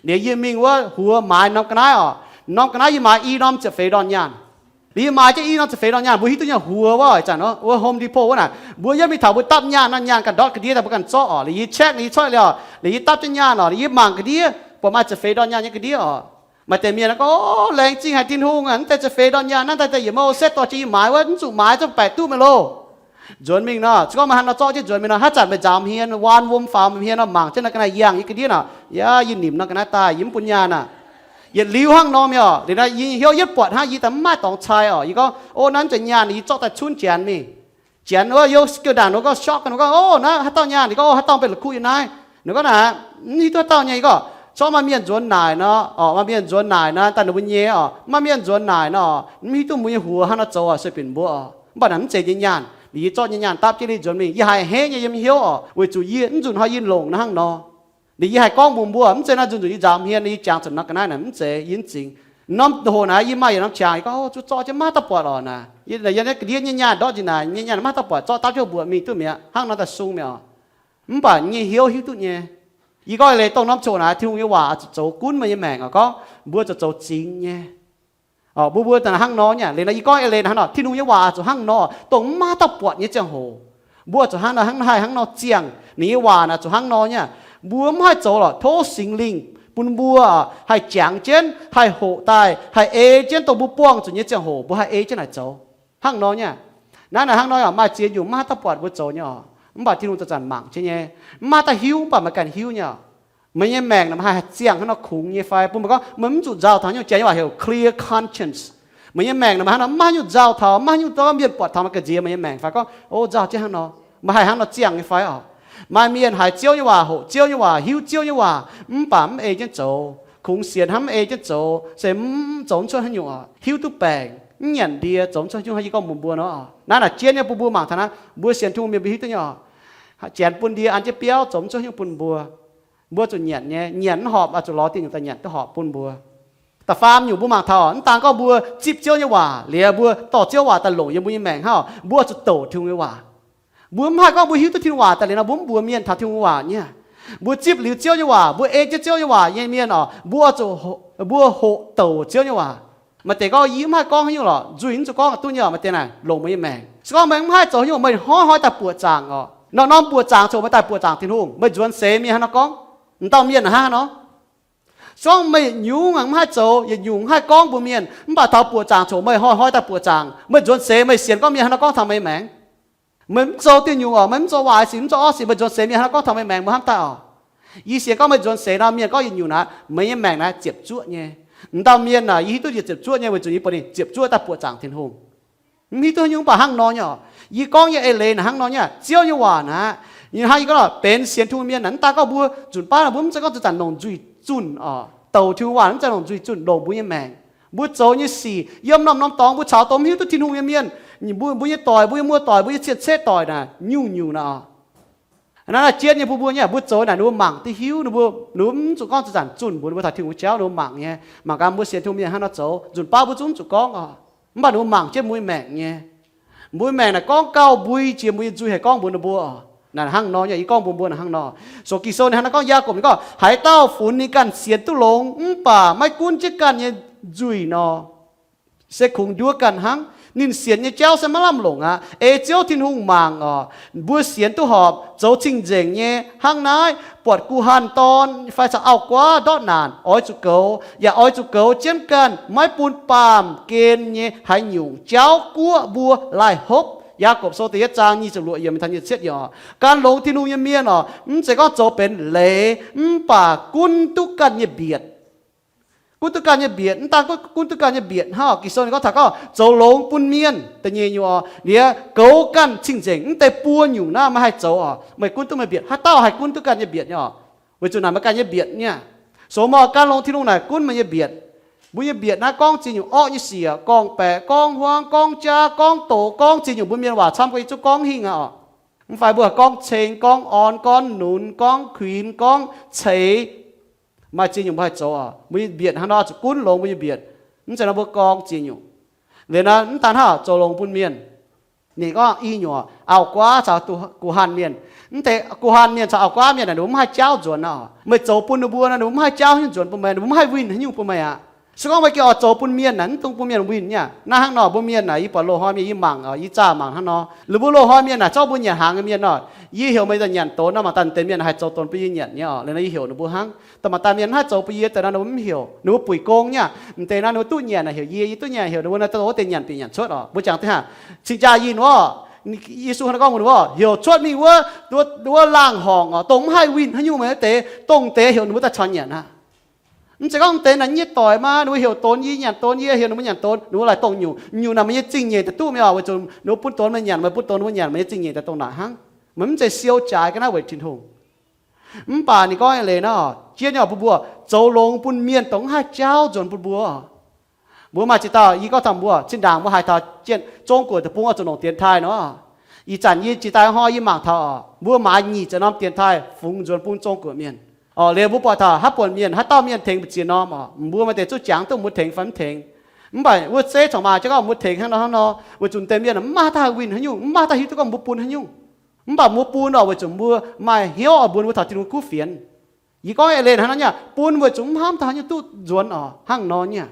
Liuz yie mingh wuov huox maaiz norm ga'naaiv oc. Norm ga'naaiv yie maaiz i norm ziepc feix ndorn nyaanh. Liuz yie maaiz jienv i norm ziepc feix ndorn nyaanh, mbuo hiuv duqv nyei huox wuov, ih zanc wuov Home Depot wuov naaic, mbuo yiem mingh taux mbuo dapv nyaanh nor, nyaanh ganh ndortv ga'ndiev daaih mbuo ganh zorqv oc. Liuz yie check, liuz yie coiv liuz, liuz yie dapv jienv nyaanh oc, liuz yie mangc ga'ndiev, buatc maaih ziepc feix ndorn nyaanh nyei ga'ndiev oc. Maaih deix mienh gorngv, Laengz zingh haic Tin-Hungh aac, mv deix ziepc feix ndorn nyaanh naaiv daaih daaih yietc mouh set dorh jiex yie maaiz wuov, mv zuqc maaiz, zungv baeqc duqv meih loh. Nzuonx mingh nor, se gorngv meih hnangv nor zorqv jienv nzuonx mingh nor, haaix zanc meih nzaaux hmien, waan wuom faaux hmien nor, mangc jienv norm ga'naaiv yangh nyei ga'ndiev nor, yaac yie nimc norm ga'naaiv daaih, yie mv bun nyaanh aqv. Yietc liuz hnangv nor mingh oc, liuz nor yie nyei hnyouv yietv buatc hnangv, yie daaih mv maaih dorngx cai oc. Yie gorngv, O, naaiv mv zeiz nyaanh, yie zorqv daaih cunv Janx mingh. Janx wuov, yie gengh ndaangc nor gorngv shock, nor gorngv, O, naaiv haaix dauh nyaanh? Yie gorngv, O, haaix dauh mbenc la'kuqv yiem naaiv? Ninh gorngv naaic, Mv hiuv duqv haaix dauh nyei. Yie gorngv, Zorqv maaih mienh nzuonx naaic nor oc, maaih mienh nzuonx naaic nor daaih ninh mbuo nyei oc, maaih mienh nzuonx naaic nor, mv hiuv duqv mbuo nyei huox hnangv nor zoux oc, sueih binc mbuo oc. Mv baac naaic mv zeiz yie nyei nyaanh. Liuz yie zorqv nyei nyaanh dapv jienv ninh nzuonx mingh, yie haiz a'hneiv nyei yiem hnyouv oc, weic zuqc yie mv nzunc hnoi yie longc nor hnangv nor. Liuz yie haih gorngv mbuox mbuo, mv zeiz naaiv nzunc nzunc yie nzaaux hmien yie jangx zuqc norm ga'naaiv naaic, mv zeiz, yie mv zingx. Norm hoc naaic yie maaih yietc norm qangx, yie gorngv, O, zuqc zorqv jienv maiv dauh buatc oc naaic. Yie, yie naaiv ga'ndiev nyei nyaanh ndortv nzengc naaic, nyei nyaanh maiv dauh buatc, zorqv dapv jienv mbuoqc mingh duqv mi'aqv, hnangv nor daaih sung mi'aqv oc. Mv baac nyei hnyouv hiuv duqv nyei. Yie gorngv eix leiz dongh norm coc naaic, Tin-Hungh nyei waac oix zuqc zoux gunv meih nyei maengc oc, gorngv mbuo zuqc zoux zingx nyei. Oc, mbuo, mbuo daaih hnangv nor nyei, liuz nor yie gorngv eix leiz hnangv nor, Tin-Hungh nyei waac oix zuqc hnangv nor, dongh mv maaih dauh buatc nyei ziangh hoc, mbuo oix zuqc hnangv nor, hnangv haih hnangv nor ziangh. Ninh nyei waac naaic zuqc hnangv nor nyei. Mbuo mv haih zoux lorqc, tov Singx Lingh bun mbuo haih jangx jienv, haih hoqc daaih, haih ei jienv dongh mbuo buangh zuqc nyei ziangh hoc mbuo haih ei jienv naaic zoux. Hnangv nor nyei. Naaiv naaic hnangv nor maaih ziex nyungc mv maaih dauh buatc mbuo zoux nyei oc. Mv baac Tin-Hungh zanc-zanc mangc jienv nyei. Mv maaih dauh hiuv, mv baac meih ganh hiuv nyei oc. Meih nyei maengc naaic meih haih ziangh hnangv nor kungx nyei fai? Bun meih gorngv meih mv zuqc nzauh taux nyungc, Janx nyei waac heuc clear conscience. Meih nyei maengc naaic meih hnangv nor mv maaih nyungc nzauh taux, mv maaih nyungc dorh mienh buatc taux meih ga'nziex meih nyei maengc fai gorngv, O, nzauh jienv hnangv nor. Meih haih hnangv nor ziangh nyei fai oc? Maaih mienh haiz Ziouv nyei waac, hoqc Ziouv nyei waac, hiuv Ziouv nyei waac, mv baac mv ei jienv zoux. kungx sienx hnangv mv ei jienv zoux, se mv zoux mv cuotv haaix nyungc oc. Hiuv duqv baengc, mv nyanc ndie, zoux mv cuotv haaix nyungc, hnangv yie gorngv mbuox mbuo nor. Naaiv naaic jienv nyei bun mbuo mangc taux naaiv, mbuo sienx Tin-Hungh mienh mbuo hiuv duqv nyei oc. Janx bun ndie an jienv biauv zoux mv cuotv haaix nyungc bun mbuo. Mbuo zuqc nyanc nyei, nyanc mv horpc oix zuqc lorz diuh nyungc daaih nyanc duqv horpc bun mbuo. Da'faam nyungc mbuo mangc taux, mv daan gorngv mbuo zipv Ziouv nyei waac, liuz mbuo dorh Ziouv waac daaih longc yiem mbuo nyei maengc hnangv, mbuo zuqc douc Tin-Hungh nyei waac. Mbuo mv haih gorngv mbuo hiuv duqv Tin-Hungh waac daaih liuz nor, mbuo mv mbuox mienh taux Tin-Hungh waac nyei. Mbuo zipv liuz Ziouv nyei waac, mbuo ei jienv Ziouv nyei waac nyei mienh oc, mbuo zuqc, mbuo hoqc douc Ziouv nyei waac. Maaih deix gorngv, yie mv haih gorngv haaix nyungc lorqc, nzuih mv zuqc gorngv duqv nyei oc. Maaih deix naaic longc meih nyei maengc. Se gorngv meih mv haih zoux haaix nyungc, meih hnoi-hnoi daaih buoqc zaangc oc. Norm norm buoqc zaangc coc meih daaih buoqc zaangc Tin-Hungh, meih nzuonx seix mienh hnangv nor gorngv. M'dauh mienh hnangv nor. Se gorngv meih yietc nyungc mv haih zoux, yietc nyungc mv haih gorngv mbuox mienh, mv baac taux buoqc zaangc coc meih hnoi-hnoi daaih buoqc zaangc, meih nzuonx seix meih sienx gorngv mienh hnangv nor gorngv taux meih nyei maengc. Meih mv zoux diuh nyungc oc, meih mv zoux waaic sic, mv zoux orv sic, meih nzuonx seix mienh hnangv nor gorngv taux meih maengc, mbuo hnamv daaih oc. Yie sienx gorngv meih nzuonx seix nor, mienh gorngv yietc nyungc naaic, meih nyei maengc naaiv ziepc zuoqv nyei. M'dauh mienh naaic, yie hiuv duqv yietc ziepc zuoqv nyei weic zuqc yie buatc ninh ziepc zuoqv daaih buoqc zaangc Tin-Hungh. Mv hiuv duqv haaix nyungc, mv baac hnangv nor nyei oc. Yie gorngv nyei eix leiz naaic hnangv nor nyei, Ziouv nyei waac naaic, hnangv yie gorngv benx sienx Tin-Hungh mienh naaic, mv daan gorngv mbuo nzunc baav naaic mbuo mv zeiz gorngv zuqc zanc longc nzuih zunh oc, douc Tin-Hungh waac mv zeiz longc nzuih zunh longc mbuo nyei maengc. Mbuo zoux nyei sic yiem norm-norm dorngx mbuo caux dongh mv hiuv duqv Tin-Hungh nyei mienh, mbuo, mbuo nyei doic, mbuo nyei muoz-doic, mbuo nyei cien-ceqv doic naaic nyungc-nyungc naaic oc. Naaiv naaic jienv nyei bun mbuo nyei, mbuo zoux naaic ninh mbuo mangc duqv hiuv, ninh mbuo, ninh mbuo mv zuqc gorngv zuqc zanc zunh mbuox ninh mbuo taux Tin-Hungh nyei jauv, ninh mbuo mangc nyei. Mangc gaax mbuo sienx Tin-Hungh mienh hnangv nor zoux, nzunc baav mbuo zungv mv zuqc gorngv oc. Mv baac ninh mbuo mangc jienv mbuo nyei maengc nyei. Mbuo nyei maengc naaic gorngv gauh mbui jiex mbuo nyei nzuih haih gorngv mbuox ninh mbuo oc. Naaic hnangv nor nyei, yie gorngv mbuox mbuo naaic hnangv nor. Sou Ging-Sou ninh hnangv nor gorngv, Yaagorpc ninh gorngv, haaix dauh funx ninh ganh sienx duqv longx mv baac maiv gunv jienv ganh nyei nzuih nor, se kungx nduov ganh hnangv. Ninh sienx nyei jauv se maiv lamh longc aqv. Ei Ziouv Tin-Hungh mangc oc. Mbuo sienx duqv horpc, zoux cing-nzengc nyei hnangv naaiv, buatc guh hanh dorn fai caux auv-guaav ndortv naanc, oix zuqc goux, yaac oix zuqc goux jienv ganh, maiv bun baamh gen nyei haaix nyungc jauv guoqv mbuo laaih hopv. Yaagorpc Sou da'yietv zaang nyic ziepc luoqc yiemc taux nyic ziepc cietv yiemc. Gan longx Tin-Hungh nyei mienh oc, mv zeiz gorngv zoux benx leiz, mv baac gunv duqv ganh nyei mbietc. Gunv duqv ganh nyei mbietc, mv daan gunv duqv ganh nyei mbietc hnangv. Ging-Sou ninh gorngv taux gorngv zoux longx bun mienh da'nyeic nyungc oc, liuz goux ganh cing-nzengc. Mv deix buo nyungc naaiv meih haih zoux oc, meih gunv duqv meih mbietc. Haaix dauh haih gunv duqv ganh nyei mbietc nyei oc? Weic zuqc naaic meih ganh nyei mbietc nyei. Sou mor gan longx Tin-Hungh naaic gunv meih nyei mbietc. Mbuo nyei mbietc naaiv gorngv ziex nyungc orqv nyei sic, gorngv-baeqc, gorngv huaang, gorngv jaav, gorngv doqc, gorngv ziex nyungc mbuo mienh waac camv gorngv yie zungv gorngv hingh aqv oc. Mv fai mbuo haih gorngv ceng, gorngv orn, gorngv nunz, gorngv kuinx, gorngv ceix. Maaih ziex nyungc mbuo haih zoux oc. Mbuo nyei mbietc hnangv nor zuqc gunv longx mbuo nyei mbietc. Mv zeiz nor mbuo gorngv ziex nyungc. Liuz naaiv mv daan hnangv, zoux longx bun mienh. Ninh gorngv i nyungc, auv-guaav caux guh hanh mienh. Mv deix guh hanh mienh caux auv-guaav mienh naaic, ninh mbuo mv haih jaauv nzuonx nor. Meih zoux bun ninh mbuo nor, ninh mbuo mv haih jaauv haaix nyungc nzuonx bun meih, ninh mbuo mv haih winh haaix nyungc bun meih aqv. Se gorngv meih gengh oix zoux bun mienh naaic, mv dungx bun mienh winh nyei. Naaiv hnangv nor, mbuo mienh naaic, yie buatc loz-hnoi mienh yie mangc, yie zaah mangc hnangv nor. Liuz mbuo loz-hnoi mienh naaic, zorqv mbuo nyanc hnaangx nyei mienh nor, yie heuc meih daaih nyanc donx nor, mangc daaih deix mienh haih zoux donx bun yie nyanc nyei oc. Liuz nor yie heuc ninh mbuo hnangv. Daaih mangc daaih mienh mv haih zoux bun yie deix nor, ninh mbuo mv heuc, ninh mbuo buic gong nyei. M'deix nor ninh mbuo duqv nyanc naaic heuc yie, yie duqv nyanc heuc ninh mbuo nor, dongh wuov deix nyanc bieqc nyanc cuotv oc. Mbuo jangx deix hnangv, cing-jaa yinh wuov, Yesu hnangv gorngv mbuox ninh mbuo, heuc cuotv mingh wuov, wuov laangh horngc oc, dongh mv haih winh haaix nyungc meih deix, dongh deix heuc ninh mbuo daaih caux nyanc aqv. Mv zeiz gorngv deix naaic nyei doic maa, ninh mbuo heuc donx yie nyanc donx, yie heuc ninh mbuo nyanc donx, ninh mbuo laaic dongh nyungc. Nyungc naaic meih nyei zingh nyeic daaih duqv mingh oc, weic zuqc ninh mbuo bun donx meih nyanc, meih bun donx ninh mbuo nyanc, meih nyei zingh nyeic daaih dongh naaic hnangv. Meih mv zeiz siou jaaix ga'naaiv weic Tin-Hungh. Mv baac ninh gorngv leiz nor, jienv nyei oc, bun mbuo zoux longx bun mienh dongh mv haih jaauv nzuonx bun mbuo. Mbuo maaih ziex dauh, yie gorngv taux mbuo, zinh ndaangc mbuo haiz taux jienv Zong-Guoqv deic-bung oix zuqc longc dienx taaih nor, ih zanc yie jiex daaih hnoi yie mangc taux oc, mbuo maaiz nyic ziepc norm dienx taaih fungx nzuonx bun Zong-Guoqv mienh. Oc, liuz mbuo buatc taux haaix buonc mienh, haaix dauh mienh tengx mbu'ziex norm oc, mbuo maaih deix zuqv jangx duqv mbuo tengx fai mv tengx. Mv baac wuov zeiv corc maaih jienv gorngv mbuo tengx hnangv nor hnangv nor, weic zuqc deix mienh mv maaih haaix dauh haih winh haaix nyungc, mv maaih haaix dauh hiuv duqv gorngv mbuo bun haaix nyungc. Mv baac mbuo bun oc, weic zuqc mbuo maaih hnyouv oix mbuox mbuo taux Tin-Hungh kuv fienx. Yie gorngv eix leiz hnangv nor nyei, bun weic zuqc mv hnamv taux haaix nyungc duqv nzuonx oc, hnangv nor nyei.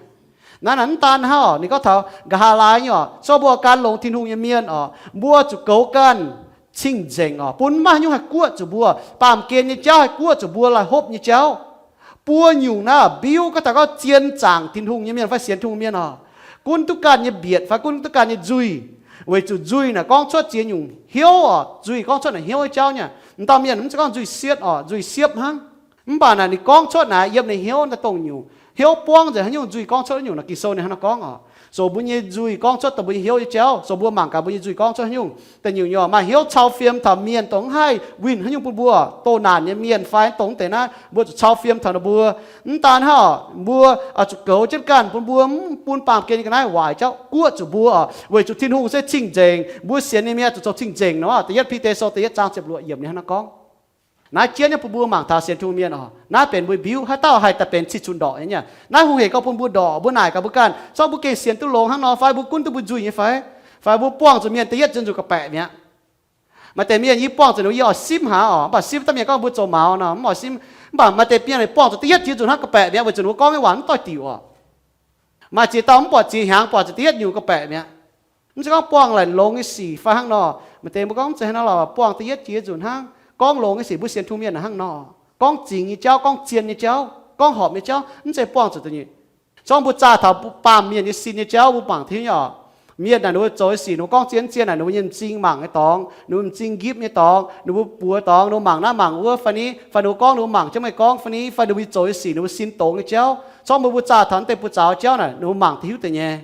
Naaiv naaic mv daan hnangv oc, ninh gorngv taux nqa'haav laai nyei oc, se gorngv mbuo gan longx Tin-Hungh nyei mienh oc, mbuo zuqc goux ganh cing-nzengc oc, bun maiv maaih haaix nyungc haih guoqv zuqc mbuo, baamh gen nyei jauv haih guoqv zuqc mbuo, laaih hopv nyei jauv. Buo nyungc naaiv mbiuv gorngv taux gorngv zien zaangc Tin-Hungh nyei mienh fai sienx Tin-Hungh mienh oc, gunv duqv ganh nyei mbietc fai gunv duqv ganh nyei nzuih. Weic zuqc nzuih naaic gorngv cuotv ziex nyungc hnyouv oc, nzuih gorngv cuotv naaic hnyouv nyei jauv nyei. M'dauh mienh mv zeiz gorngv nzuih sietv oc, nzuih siepv hnangv. Mv baac naaic ninh gorngv cuotv naaic yiem ninh hnyouv daaih dongh nyungc. Hnyouv buangv nzengc haaix nyungc, nzuih gorngv cuotv haaix nyungc nor, Ging-Sou ninh hnangv nor gorngv oc. zoux mbuo nyei nzuih gorngv cuotv dongh mbuo nyei hnyouv nyei jauv, zoux mbuo mangc gaax mbuo nyei nzuih gorngv cuotv haaix nyungc. Da'nyeic nyungc, maaih hnyouv cau fiem taux mienh dongh mv haih winh haaix nyungc bun mbuo, doh naanc nyei mienh fai dongh mv deix naaiv, mbuo zuqc cau fiem taux ninh mbuo. Mv daan hnangv, mbuo zuqc goux jienv ganh bun mbuo mv bun baamh gen nyei ga'naaiv waaic jauv guoqv zuqc mbuo oc, weic zuqc Tin-Hungh se cing-nzengc. Mbuo sienx nyei mienh zuqc zoux cing-nzengc nor. Da'yietv Bide Sou da'yietv zaang ziepc luoqc yiemc ninh hnangv naaiv gorngv. Naaiv jienv nyei bun mbuo mangc taux sienx Tin-Hungh mienh oc, naaiv benx mbuo mbiuv, haaix dauh haih daaih benx cing-nzengc ndorqc nyei. Naaiv hungh heic gorngv bun mbuo ndorqc, mbuo naaic gaax mbuo ganh, zorqv mbuo gengh sienx duqv longx hnangv nor fai, mbuo gunv duqv mbuo nzuih nyei fai, fai mbuo buangh zuqc mienh da'yietv nzunc zuqc ga'baeqc mi'aqv. Maaih deix mienh yie buangh zuqc ninh, yie oix simv haaix oc, mv baac simv daaih mienh gorngv mbuo zoux maux nor, mv oix simv. Mv baac maaih deix mienh buangh zuqc da'yietv jiex nzunc hnangv ga'baeqc mi'aqv, weic zuqc ninh mbuo gorngv nyei waac mv doix-diuc oc. Maaih ziex dauh mv buatc ziex hnyangx buatc zuqc da'yietv nyungc ga'baeqc mi'aqv. Mv zeiz gorngv buangh laaic longx nyei sic fai hnangv nor. Maaih deix mbuo gorngv mv zeiz hnangv nor, buangh da'yietv jiex nzunc hnangv, gorngv longx nyei sic, mbuo sienx Tin-Hungh mienh hnangv nor, gorngv zingx nyei jauv, gorngv zien nyei jauv, gorngv horpc nyei jauv, mv zeiz buangh zuqc da'nyeic. Zorqv mbuo zaah taux baamh mienh nyei sin nyei jauv mbuo mangc taux nyei oc. Mienh naaic ninh mbuo zoux nyei sic, ninh mbuo gorngv zien mv zien naaic, ninh mbuo nyei m'zing mangc nyei dorngx, ninh mbuo m'zing nqipv nyei dorngx, ninh mbuo buoz dorngx, ninh mbuo mangc naaiv mangc wuov fai ni, fai ninh mbuo gorngv ninh mbuo mangc jienv meih gorngv fai ni, fai ninh mbuo zoux nyei sic, ninh mbuo sin dongz nyei jauv, zorqv mbuo mbuo zaah taux naaiv deix buoz zaux jauv naaic, ninh mbuo mangc taux hiuv deix nyei.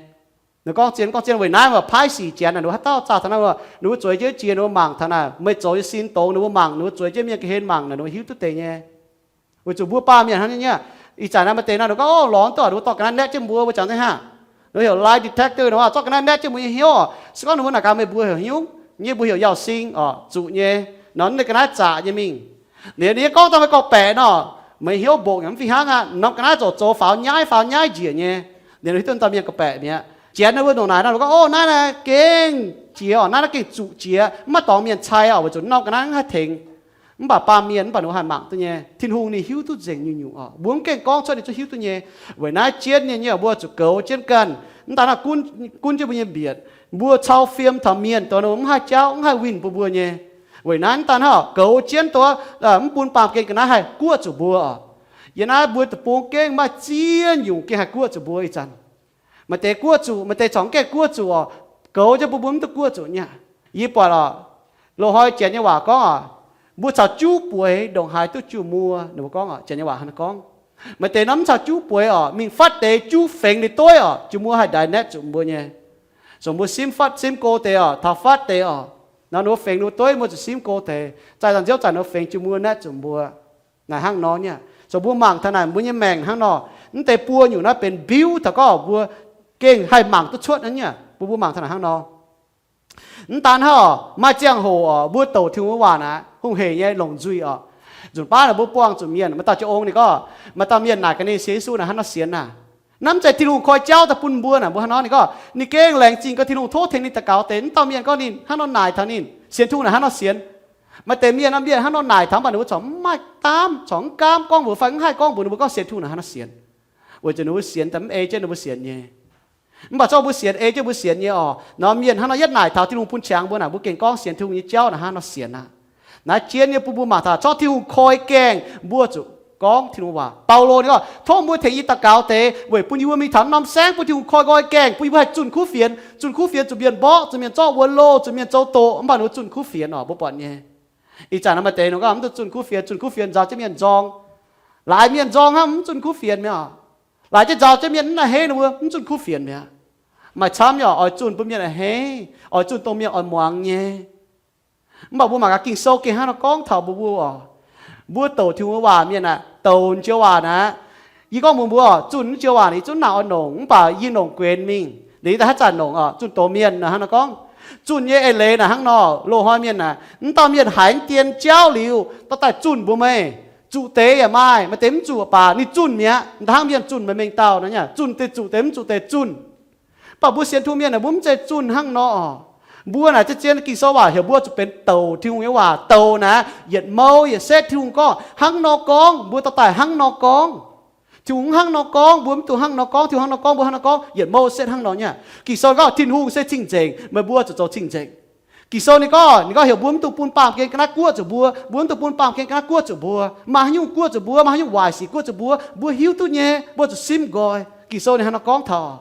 Ninh gorngv zien, gorngv zien weic naaiv maaih paaiv sic janx naaic, ninh mbuo haaix dauh zaah taux naaiv, ninh mbuo zueiz jienv jiex, ninh mbuo mangc taux naaic, meih zoux nyei sin dongz, ninh mbuo mangc, ninh mbuo zueiz jienv mienh ga'hlen mangc naaic, ninh mbuo hiuv duqv deix nyei. Weic zuqc mbuo baamh mienh hnangv nyei. Ih zanc naaiv maaih deix naaic, ninh gorngv, Ov, lorz duqv, ninh mbuo dorh ga'naaiv naetv jienv mbuo, mbuo jangx deix hnangv. Ninh mbuo heuc lie detector nor, zorqv ga'naaiv naetv jienv mbuo nyei hnyouv oc. Se gorngv ninh mbuo naaic gaax meih mbuo heuc hnyouv nyei, mbuo heuc yauh sing oc, zuqc nyei, nor naaiv ga'naaiv zaqc nyei mingh. Liuz ninh gorngv daaih meih gorngv-baeqc nor, meih hnyouv mbongc yaac mv fih hnangv aqv. Norm ga'naaiv zoux zoux faaux nyaiv faaux nyaiv njiec nyei. Liuz hiuv duqv daaih mienh gorngv-baeqc mi'aqv. Janx naaiv mbuo ndongc naaic nor, ninh gorngv, Ov, naaiv naaiv gengh jiex oc, naaiv naaiv gengh zuqc jiex, mv maaih dorngx mienh cai oc, weic zuqc norm ga'naaiv mv haih tengx. Mv baac baamh mienh, mv baac ninh mbuo haih mangc duqv nyei. Tin-Hungh ninh hiuv duqv nzengc nyungc-nyungc oc. Mbuo mv gengh gorngv cuotv ninh zungv hiuv duqv nyei. Weic naaiv jienv nyei, nyei mbuo zuqc goux jienv ganh. Mv daan hnangv, gunv jienv mbuo nyei mbietc, mbuo cau fiem taux mienh dongh ninh mbuo mv haih jauv, mv haih winh bun mbuo nyei. Weic naaiv mv daan hnangv, goux jienv dongh mv bun baamh gen ga'naaiv haih guoqv zuqc mbuo oc. Yiem naaiv mbuo deic-bung gengh maaih ziex nyungc gengh haih guoqv zuqc mbuo ih zanc. Maaih deix guoqv zuqc, maaih deix corc mv gengh guoqv zuqc oc. Goux jienv bun mbuo mv duqv guoqv zuqc nyei. Yie buatc oc, loz-hnoi janx nyei waac gorngv oc, mbuo caux juv bueix ndongc haaix duqv jiu muo, ninh mbuo gorngv oc, janx nyei waac hnangv naaiv gorngv. Maaih deix nor mv caux juv bueix oc, mingh fatv deix juv fengx ninh dueiv oc, jiu muo haih ndaix naetv zuqc mbuo nyei. Zoux mbuo simv fatv simv go deix oc, taux fatv deix oc, nor ninh mbuo fengx ninh mbuo dueiv, mbuo zuqc simv go deix. Zaih daaih nziouv zanc ninh mbuo fengx jiu muo naetv zuqc mbuo. Naaic hnangv nor nyei. Zoux mbuo mangc taux naaic mbuo nyei maengc hnangv nor, mv deix buo nyungc naaiv benx mbiuv taux gorngv mbuo gengh haih mangc duqv cuotv nyei. Mbuo mbuo mangc taux naaic hnangv nor. Mv daan hnangv oc, maaih ziangh hoc oc, mbuo douc Tin-Hungh waac naaic hungh heic nyei longc nzuih oc. Nzunc baav naaic mbuo buangh zuqc mienh, maaih dauh jiex ong ninh gorngv, maaih dauh mienh naaic gaax ninh sienx Yesu naaic hnangv nor sienx naaic. Naaiv mv zeiz Tin-Hungh koi jauv daaih bun mbuo naaic, mbuo hnangv nor ninh gorngv ninh gengh laengz zingh gorngv Tin-Hungh tov tengx ninh daux gaux deix. Mv dauh mienh gorngv ninh hnangv nor naaic taux ninh, sienx Tin-Hungh naaic hnangv nor sienx. Maaih deix mienh, mienh hnangv nor naaic taux mv baac ninh mbuo corc mv maaih daamv, corc mv gaamv gorngv mbuox fai mv haih gorngv mbuox ninh mbuo gorngv sienx Tin-Hungh naaic hnangv nor sienx. Weic zuqc ninh mbuo sienx daaih mv ei jienv ninh mbuo sienx nyei. Mv baac zorqv mbuo sienx ei jienv mbuo sienx nyei oc. Nor mienh hnangv nor yietv naaic taux Tin-Hungh bun qangx mbuo naaic, mbuo gengh gorngv sienx Tin-Hungh nyei jauv naaic hnangv nor sienx aqv. Naaiv jienv nyei bun mbuo mangc taux zorqv Tin-Hungh koi gaengh mbuo zuqc gorngv Tin-Hungh waac. Baulo ninh gorngv, tov mbuo tengx yie daux gaux deix weic bun yie mbuo mingh taux norm saengv bun Tin-Hungh koi nqoi gaengh, bun yie mbuo haih zunh kuv fienx. Zunh kuv fienx zuqc mienh mborqv, zuqc mienh zorqv wuonx loh, zuqc mienh zoux doqc, mv baac ninh mbuo zunh kuv fienx oc, mbuo buatc nyei. Ih zanc naaiv maaih deix ninh gorngv mv dungx zunh kuv fienx, zunh kuv fienx nzaaux jienv mienh nzorng. Laaix mienh nzorng hnangv mv zunh kuv fienx mi'aqv. Laaix jienv nzaaux jienv mienh mv a'hneiv ninh mbuo mv zunh kuv fienx mi'aqv. Maaih camv nyei oix zunh bun mienh a'hneiv, oix zunh dongh mienh oix muangx nyei. Mv baac mbuo mangc gaax Ging-Sou gengh hnangv nor gorngv taux mbuo, mbuo oc. Mbuo douc Tin-Hungh waac mienh aeqv, douc naaiv joux waac naaiv. Yie gorngv mbuox mbuo oc, zunh naaiv joux waac naaic, yie zungv mv nangc oix nongc, mv baac yie nongc guenx mingh. Liuz yie daaih haaix zanc nongc oc, zunh doz mienh naaic hnangv nor gorngv. Zunh nyei eix leiz naaic hnangv nor, loz-hnoi mienh naaic, mv dauh mienh haiz dien jauv liuz, dorh daaih zunh mbuo meih. Zuqc deix yaac maaih, maaih deix mv zuqc baac ninh zunh mi'aqv. Hnangv mienh zunh meih mengh dauh nor, zunh deix zuqc deix, mv zuqc deix zunh. Mv baac mbuo sienx Tin-Hungh mienh naaic, mbuo mv zeiz zunh hnangv nor oc. Mbuo naaic zien-zien Ging-Sou waac heuc mbuo zuqc benx douc Tin-Hungh nyei waac. Douc naaic yietc mou yietc setv Tin-Hungh gorngv hnangv nor gorngv, mbuo dorh daaih hnangv nor gorngv. Tin-Hungh mv hnangv nor gorngv, mbuo mv dungx hnangv nor gorngv. Tin-Hungh hnangv nor gorngv, mbuo hnangv nor gorngv, yietc mou setv hnangv nor nyei. Ging-Sou gorngv Tin-Hungh se cing-nzengc, meih mbuo zuqc zoux cing-nzengc. Ging-Sou ninh gorngv, ninh gorngv heuc mbuo mv dungx bun baamh gen ga'naaiv guoqv zuqc mbuo, mbuo mv dungx bun baamh gen ga'naaiv guoqv zuqc mbuo. Maaih haaix nyungc guoqv zuqc mbuo, maaih haaix nyungc waaic sic guoqv zuqc mbuo, mbuo hiuv duqv nyei, mbuo zuqc simv nqoi. Ging-Sou ninh hnangv nor gorngv taux.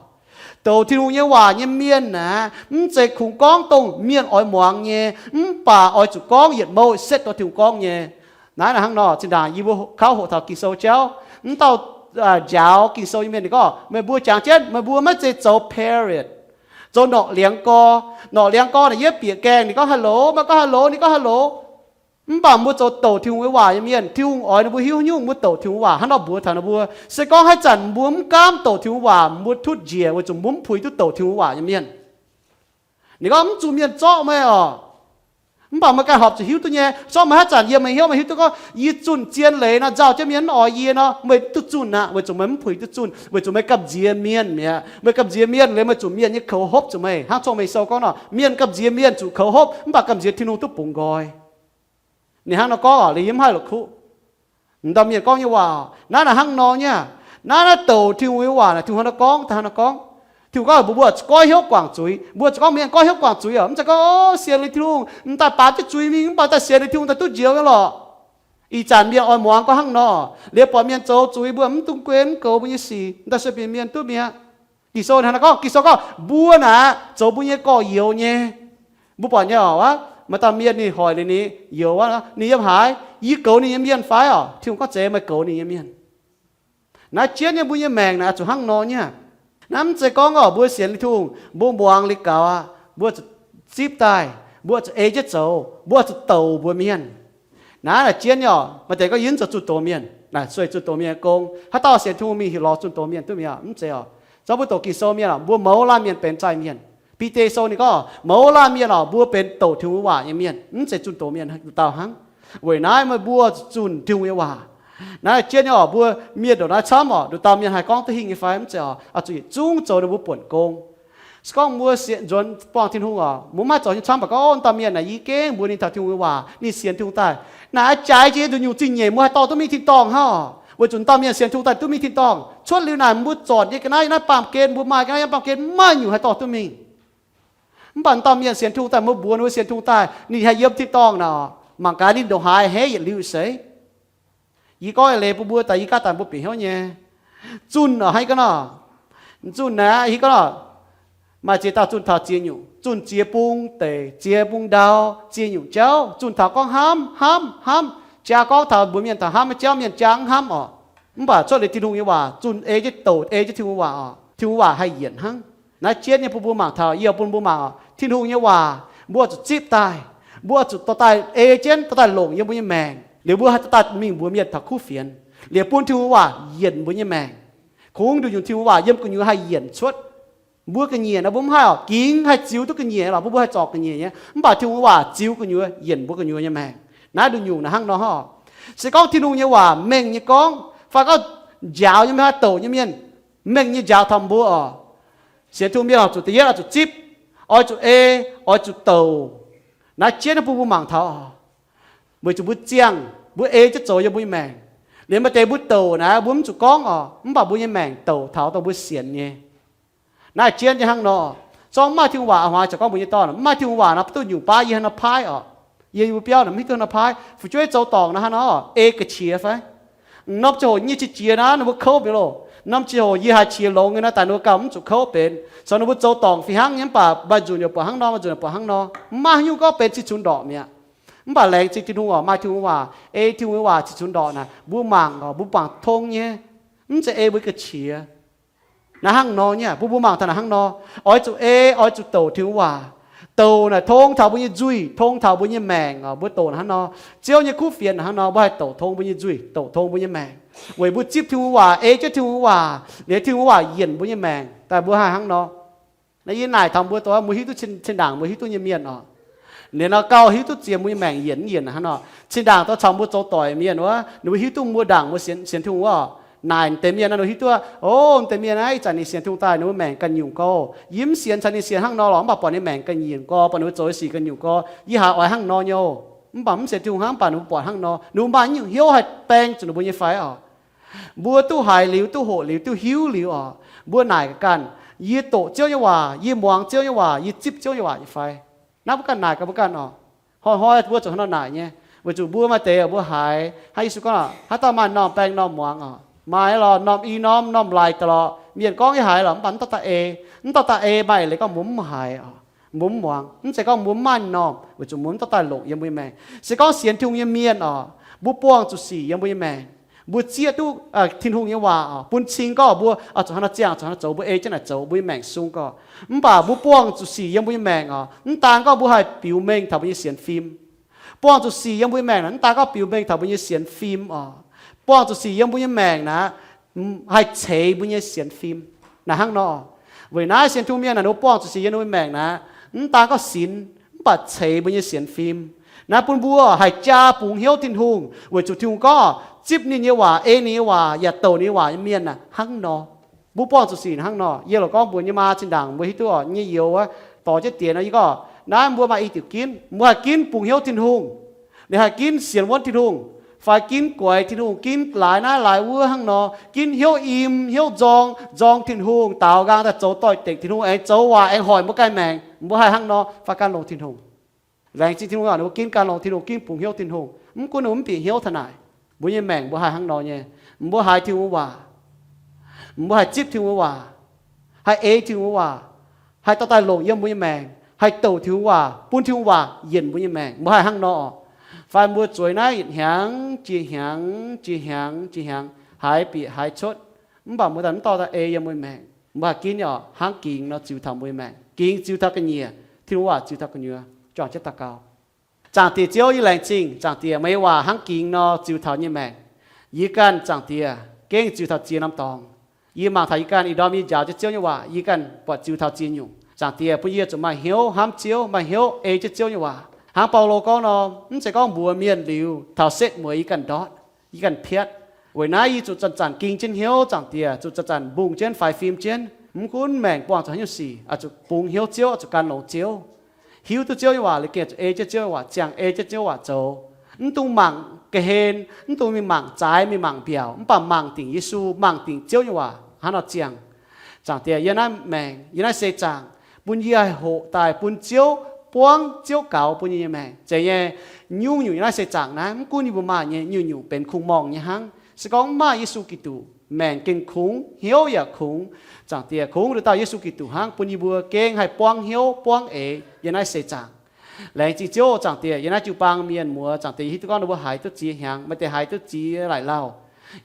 Douc Tin-Hungh nyei waac nyei mienh aeqv, mv zeiz kungx gorngv dongh mienh oix muangx nyei, mv baac oix zuqc gorngv yietc mou setv dongh Tin-Hungh gorngv nyei. Naaiv hnangv nor, zinh ndaangc yie mbuo kauv hoqc taux Ging-Sou jauv, mv dauh njaaux Ging-Sou nyei mienh ninh gorngv, meih mbuo jangx jienv, meih mbuo maiv zeiz zoux parrot, zoux norqc liangx gorx. Norqc liangx gorx naaic yie bieqc gaengh ninh gorngv hello, meih gorngv hello, ninh gorngv hello. Mv baac mbuo zoux douc Tin-Hungh nyei waac nyei mienh, Tin-Hungh oix ninh mbuo hiuv nyungc mbuo douc Tin-Hungh waac hnangv nor mbuox taux ninh mbuo. Se gorngv haaix zanc mbuo mv gaamv douc Tin-Hungh waac, mbuo tutv njiec weic zuqc mbuo mv puix duqv douc Tin-Hungh waac nyei mienh. Ninh gorngv, mv zuqc mienh zorqv meih oc. Mv baac meih ganh horpc zuqc hiuv duqv nyei. Zorqv meih haaix zanc yiem meih hnyouv meih hiuv duqv gorngv, yie zunh zien leiz nor nzauh jienv mienh mv oix yie nor, meih mv duqv zunh aqv, weic zuqc meih mv puix duqv zunh, weic zuqc meih gamh nziex mienh mi'aqv. Meih gamh nziex mienh liuz meih zuqc mienh nyei koux hopv zuqc meih. Hnangv Cong-Mengh Sou gorngv nor, mienh gamh nziex mienh zuqc koux hopv, mv baac gamh nziex Tin-Hungh duqv bungx nqoi. Ninh hnangv nor gorngv oc, liuz yie mv haih la'kuqv. M'dauh mienh gorngv nyei waac, naaiv naaic hnangv nor nyei. Naaiv naaiv douc Tin-Hungh nyei waac naaic, Tin-Hungh hnangv nor gorngv, daaih hnangv nor gorngv. Tin-Hungh gorngv mbuo, mbuo goiv hnyouv guangc zuiz. Mbuo zuqc gorngv mienh goiv hnyouv guangc zuiz oc, mv zeiz gorngv, o, sienx liuz Tin-Hungh, m'daaih baamz jienv zuiz mingh, mv baac daaih sienx liuz Tin-Hungh daaih duqv njoux nyei lorqc. Ih zanc mienh oix muangx gorngv hnangv nor, liuz buatc mienh zoux zuiz mbuo mv dungx gunv goux mbuo nyei sic, m'daaih sueih bieqc mienh duqv mi'aqv. Ging-Sou hnangv naaiv gorngv, Ging-Sou gorngv, mbuo naaic zoux mbuo nyei gorx-youz nyei. Mbuo buatc nyei oc, wuov, maaih dauh mienh ninh hoic liuz ninh youz wuov, ninh yiem haaix, yie goux ninh nyei mienh fai oc? Tin-Hungh gorngv, zeiz meih goux ninh nyei mienh. Naaiv jienv nyei mbuo nyei maengc naaic zuqc hnangv nor nyei. Naaiv mv zeiz gorngv oc, mbuo sienx liuz Tin-Hungh, mbuo muangx liuz gaux aqv, mbuo zuqc zipv daaih, mbuo zuqc ei jienv zoux, mbuo zuqc douc mbuox mienh. Naaiv naaic jienv nyei oc, maaih deix gorngv yie mv zoux zunh doz mienh, naaic sueih zunh doz mienh nyei gong. Haaix dauh sienx Tin-Hungh mingh heuc lorz zunh doz mienh duqv mi'aqv? Mv zeiz oc. Zorqv mbuo doqc Ging-Sou mienh oc, mbuo mouz laanh mienh benx zaih mienh. Bide Sou ninh gorngv, mouz laanh mienh oc, mbuo benx douc Tin-Hungh waac nyei mienh, mv zeiz zunh doz mienh nduqc dauh hnangv. Weic naaiv meih mbuo zunh Tin-Hungh nyei waac. Naaiv jienv nyei oc, mbuo mienh ndongc naaiv camv oc, nduqc dauh mienh haih gorngv duqv hingh nyei fai? Mv zeiz oc. Oix zuqc yietc zungv zoux ninh mbuo buonc gong. Se gorngv mbuo sienx nzuonx buangh Tin-Hungh oc, mbuo maiv zoux nyei camv baac gorngv, o, dauh mienh naaic yie gengh mbuox ninh taux Tin-Hungh nyei waac, ninh sienx Tin-Hungh daaih. Naaic jaaix jiex nduqc nyungc zingh nyeic mbuo haih dorh duqv mingh tin-dorngh hnangv oc. Weic zuqc dauh mienh sienx Tin-Hungh daaih duqv mingh tin-dorngh. Cuotv liuz naaic mbuo zornc nyei ga'naaiv yiem naaiv baamh gen, mbuo maaih ga'naaiv yiem baamh gen maiv nyungc haih dorh duqv mingh. Mv baac dauh mienh sienx Tin-Hungh daaih, mbuo mbuox ninh mbuo sienx Tin-Hungh daaih, ninh haih yiem tin-dorngh naaic oc. Mangc gaax ninh ndongc haaix a'hneiv yietc liuz seix. Yie gorngv eix leiz bun mbuo daaih, yie gaav daaih mbuo bieqc hnyouv nyei. Zunh oc, hnangv yie gorngv nor, zunh naaic, yie gorngv nor, maaih ziex dauh zunh taux ziex nyungc, zunh ziex bung deic, ziex bung ndau, ziex nyungc jauv, zunh taux gorngv hnamv, hnamv, hnamv, jaa gorngv taux mbuox mienh taux hnamv, jauv mienh jaa mv hnamv oc. Mv baac cuotv liuz Tin-Hungh nyei waac, zunh ei jienv douc ei jienv Tin-Hungh waac oc, Tin-Hungh waac haih yienc hnangv. Naaiv jienv nyei bun mbuo mangc taux, yie bun mbuo mangc oc, Tin-Hungh nyei waac mbuo zuqc zipv daaih, mbuo zuqc dorh daaih ei jienv, dorh daaih longc yiem mbuo nyei maengc, liuz mbuo haih dorh daaih mingh mbuox mienh taux kuv fienx, liuz bun Tin-Hungh waac yienc mbuo nyei maengc. Kungx nduqc nyungc Tin-Hungh waac yiem gu'nyuoz haih yienc cuotv. Mbuo ga'nyiec naaiv mbuo mv haih oc, gingx haih ziux duqv ga'nyiec lorqc, mbuo mbuo haih zorc ga'nyiec nyei. Mv baac Tin-Hungh waac ziux gu'nyuoz, yienc mbuo gu'nyuoz nyei maengc. Naaiv nduqc nyungc naaic hnangv nor oc. Se gorngv Tin-Hungh nyei waac mengh nyei gorngv, fai gorngv njaaux nyei mienh, haih douc nyei mienh, mengh nyei njaaux taux mbuo oc, sienx Tin-Hungh mienh oix zuqc da'yietv oix zuqc zipv, oix zuqc ei, oix zuqc douc. Naaiv jienv naaiv bun mbuo mangc taux oc. Weic zuqc mbuo ziangh, mbuo ei jienv zoux yiem mbuo nyei maengc. Liuz maaih deix mbuo douc naaiv mbuo mv zuqc gorngv oc, mv baac mbuo nyei maengc douc taux dongh mbuo sienx nyei. Naaiv jienv nyei hnangv nor, zorngv mv maaih Tin-Hungh waac a'hnoi ziouc gorngv mbuo nyei dorn, mv maaih Tin-Hungh waac nor, duqv nyungc baav yie hnangv nor paaiv oc. Yie mbuo biauv naaic mv hiuv duqv hnangv nor paaiv. Fu'jueiv zoux dorngc nor hnangv nor, ei ga'qiex fai? Norm ziangh hoc nyei qiex jiez naaiv ninh mbuo kouv mi'aqv loh. Norm ziangh hoc yie haiz qiex longx nyei naaiv daaih ninh mbuo gauh mv zuqc kouv benx. Caux ninh mbuo zoux dorngc fih hnangv nyei mv baac maaih nzunc yaac buatc hnangv nor, maaih nzunc yaac buatc hnangv nor. Mv maaih haaix nyungc gorngv benx cing-cunx ndorqc mi'aqv. Mv baac laengz zingh Tin-Hungh oc, maaih Tin-Hungh waac, ei Tin-Hungh waac cing-cunx ndorqc naaic, mbuo mangc oc, mbuo mangc tong nyei. Mv zeiz ei mbuo ga'qiex. Naaiv hnangv nor nyei, bun mbuo mangc taux naaiv hnangv nor. Oix zuqc ei, oix zuqc douc Tin-Hungh waac. Douc naaic tong taux mbuo nyei nzuih, tong taux mbuo nyei maengc oc. Mbuo douc naaiv hnangv nor, Ziouv nyei kuv fienx naaiv hnangv nor, mbuo haih douc tong mbuo nyei nzuih, douc tong mbuo nyei maengc. Weic mbuo zipv Tin-Hungh waac, ei jienv Tin-Hungh waac, liuz Tin-Hungh waac yienc mbuo nyei maengc daaih mbuo haih hnangv nor. Naaiv yie naaic taux mbuo doz, mbuo hiuv duqv cin-, cin-ndaangc mbuo hiuv duqv nyei mienh oc. Liuz nor gauh hiuv duqv ziex mbuo nyei maengc yienc mv yienc hnangv nor. Cin-ndaangc doz caux mbuo zoux doic mienh wuov, ninh mbuo hiuv duqv mbuo ndaangc mbuo sienx, sienx Tin-Hungh wuov. Naaic deix mienh naaiv ninh hiuv duqv, o, deix mienh naaiv ih zanc ninh sienx Tin-Hungh daaih ninh mbuo maengc ganh nyungc gau. Yie mv sienx caux ninh sienx hnangv nor lorqc, mv baac buatc ninh maengc ganh nyungc gau, buatc ninh mbuo zoux nyei sic ganh nyungc gau. Yie haiz oix hnangv nor nyei oc. Mv baac mv sienx Tin-Hungh hnangv, mv baac ninh mbuo buatc hnangv nor, ninh mbuo maaih nyungc hnyouv haih baeng zuqc ninh mbuo nyei fai oc? Mbuo duqv haiz liuz, duqv hoqc liuz, duqv hiuv liuz oc, mbuo naaic ganh, yie doqc Ziouv nyei waac, yie muangx Ziouv nyei waac, yie zipv Ziouv nyei waac nyei fai? Naaiv mbuo ganh naaic gaax mbuo ganh oc. Hnoi-hnoi mbuo zuqc hnangv nor naaic nyei, weic zuqc mbuo maaih deix mbuo haiz hnangv Yesu gorngv, haaix dauh maaih normh baeng normh muangx oc. Maaih lorqc, normh i norm, normh laic daaih lorqc. Mienh gorngv yie haiz lorqc, mv baac mv dorh daaih ei. Mv dorh daaih ei maaih eix leiz gorngv mbuo mv haiz oc, mbuo mv muangx. Mv zeiz gorngv mbuo mv maaih normh, weic zuqc mbuo mv dorh daaih longc yiem mbuo nyei maengc. Se gorngv sienx Tin-Hungh nyei mienh oc, mbuo buangh zuqc sic yiem mbuo nyei maengc. Mbuo zieqv duqv Tin-Hungh nyei waac oc, bun cing gorngv mbuo zuqc hnangv nor ziangh, zuqc hnangv nor zoux, mbuo ei jienv naaic zoux, mbuo nyei maengc sung gorqv. Mv baac mbuo buangh zuqc sic yiem mbuo nyei maengc oc, mv daan gorngv mbuo haih biux mengh taux mbuo nyei sienx fim. Buangh zuqc sic yiem mbuo nyei maengc naaic, mv daan gorngv biux mengh taux mbuo nyei sienx fim oc. Buangh zuqc sic yiem mbuo nyei maengc naaic, haih ceix mbuo nyei sienx fim. Naaic hnangv nor, weic naaiv sienx Tin-Hungh mienh naaic, ninh mbuo buangh zuqc sic yiem ninh mbuo maengc naaic, mv daan gorngv sinx, mv baac ceix mbuo nyei sienx fim. Naaiv bun mbuo haih jaa bungx hnyouv Tin-Hungh, weic zuqc Tin-Hungh gorngv zipv ninh nyei waac, ei ninh nyei waac, yaac douc ninh nyei waac nyei mienh naaic hnangv nor. Mbuo buangh zuqc sic hnangv nor. Yie loc gorngv mbuox nyei maa zinh ndaangc mbuo hiuv duqv oc, nyei youz wuov dorh jienv diex nor, yie gorngv naaiv mbuo maaih i diuc ginv, mbuo haih ginv bungx hnyouv Tin-Hungh, ninh haih ginv sienx wuonv Tin-Hungh, fai ginv guaix Tin-Hungh, ginv laaix naaiv laaix wuov hnangv nor, ginv hnyouv im hnyouv nzorng, nzorng Tin-Hungh, daaux nqaang daaih zoux doix-dekc Tin-Hungh, aengx zoux waac aengx hoic mbuo ganh maengc, mbuo haih hnangv nor fai gan longx Tin-Hungh. Laengz zingh Tin-Hungh oc, ninh mbuo ginv gan longx Tin-Hungh, ginv bungx hnyouv Tin-Hungh. Mv gunv ninh mbuo mv bieqc hnyouv taux naaic, mbuo nyei maengc mbuo haih hnangv nor nyei. Mbuo haiz Tin-Hungh waac, mbuo haih zipv Tin-Hungh waac, haih ei Tin-Hungh waac, haih dorh daaih longc yiem mbuo nyei maengc, haih douc Tin-Hungh waac, bun Tin-Hungh waac yienc mbuo nyei maengc, mbuo haih hnangv nor. Fai mbuo zueiz naaiv yietc hnyangx jiex hnyangx, jiex hnyangx jiex hnyangx, haiz bieqc haiz cuotv, mv baac mbuo daaih mv dorh daaih ei yiem mbuo nyei maengc, mbuo haih ginv oc, hnangv gingx nor ziux taux mbuo nyei maengc, gingx ziux taux ga'nyiec, Tin-Hungh waac ziux taux gu'nyuoz. Juangc jienv daux gaux. Zaangc Diex Ziouv, yie laengz zingh Zaangc Diex meih nyei waac hnangv gingx nor ziux taux nyei maengc. Yie ganh Zaangc Diex gengh ziux taux ziex norm dorngx. Yie mangc taux yie ganh ih ndorm yie njaaux jienv Ziouv nyei waac, yie ganh buatc ziux taux ziex nyungc. Zaangc Diex bun yie zuqc maaih hnyouv hnamv Ziouv, maaih hnyouv ei jienv Ziouv nyei waac. Hnangv Baulo gorngv nor, mv zeiz gorngv mbuox mienh liuz taux setv mueiz yie ganh ndortv, yie ganh piatv. Weic naaiv yie zuqc zanc-zanc ging jienv hnyouv, Zaangc Diex, zuqc zanc-zanc mbungh jienv faix fim jienv. Mv gunv maengc buangh zuqc haaix nyungc sic, oix zuqc bungx hnyouv Ziouv, oix zuqc gan longx Ziouv. Hiuv duqv Ziouv nyei waac liuz gengh zuqc ei jienv Ziouv nyei waac, ziangh ei jienv Ziouv nyei waac zoux. Mv dungx mangc ga'hlen, mv dungx mingh mangc zaaix, mingh mangc mbiaauc, mv baac mangc dingc Yesu, mangc dingc Ziouv nyei waac hnangv nor ziangh. Zaangc Diex, yiem naaiv maengc, yiem naaiv seix zaangc, bun yie haih hoqc daaih bun Ziouv buangv, Ziouv gaux bun yie nyei maengc. Zeiz nyei, nyungc-nyungc yiem naaiv seix zaangc naaiv, mv gunv yie mbuo maaih nyei, nyungc-nyungc benx kungx-morngh nyei hnangv. Se gorngv mv maaih Yesu Giduc, maengc gengh kungx, hnyouv yaac kungx. Zaangc Diex, kungx nduqc dauh Yesu Giduc hnangv, bun yie mbuo gengh haih buangv hnyouv buangv eix yiem naaiv seix zaangc. Laengz zingh Ziouv. Zaangc Diex, yiem naaiv jiu-baang mienh muoz, Zaangc Diex, yie hiuv duqv gorngv ninh mbuo haiz duqv ziex hnyangx, maaih deix haiz duqv ziex laaic lauh.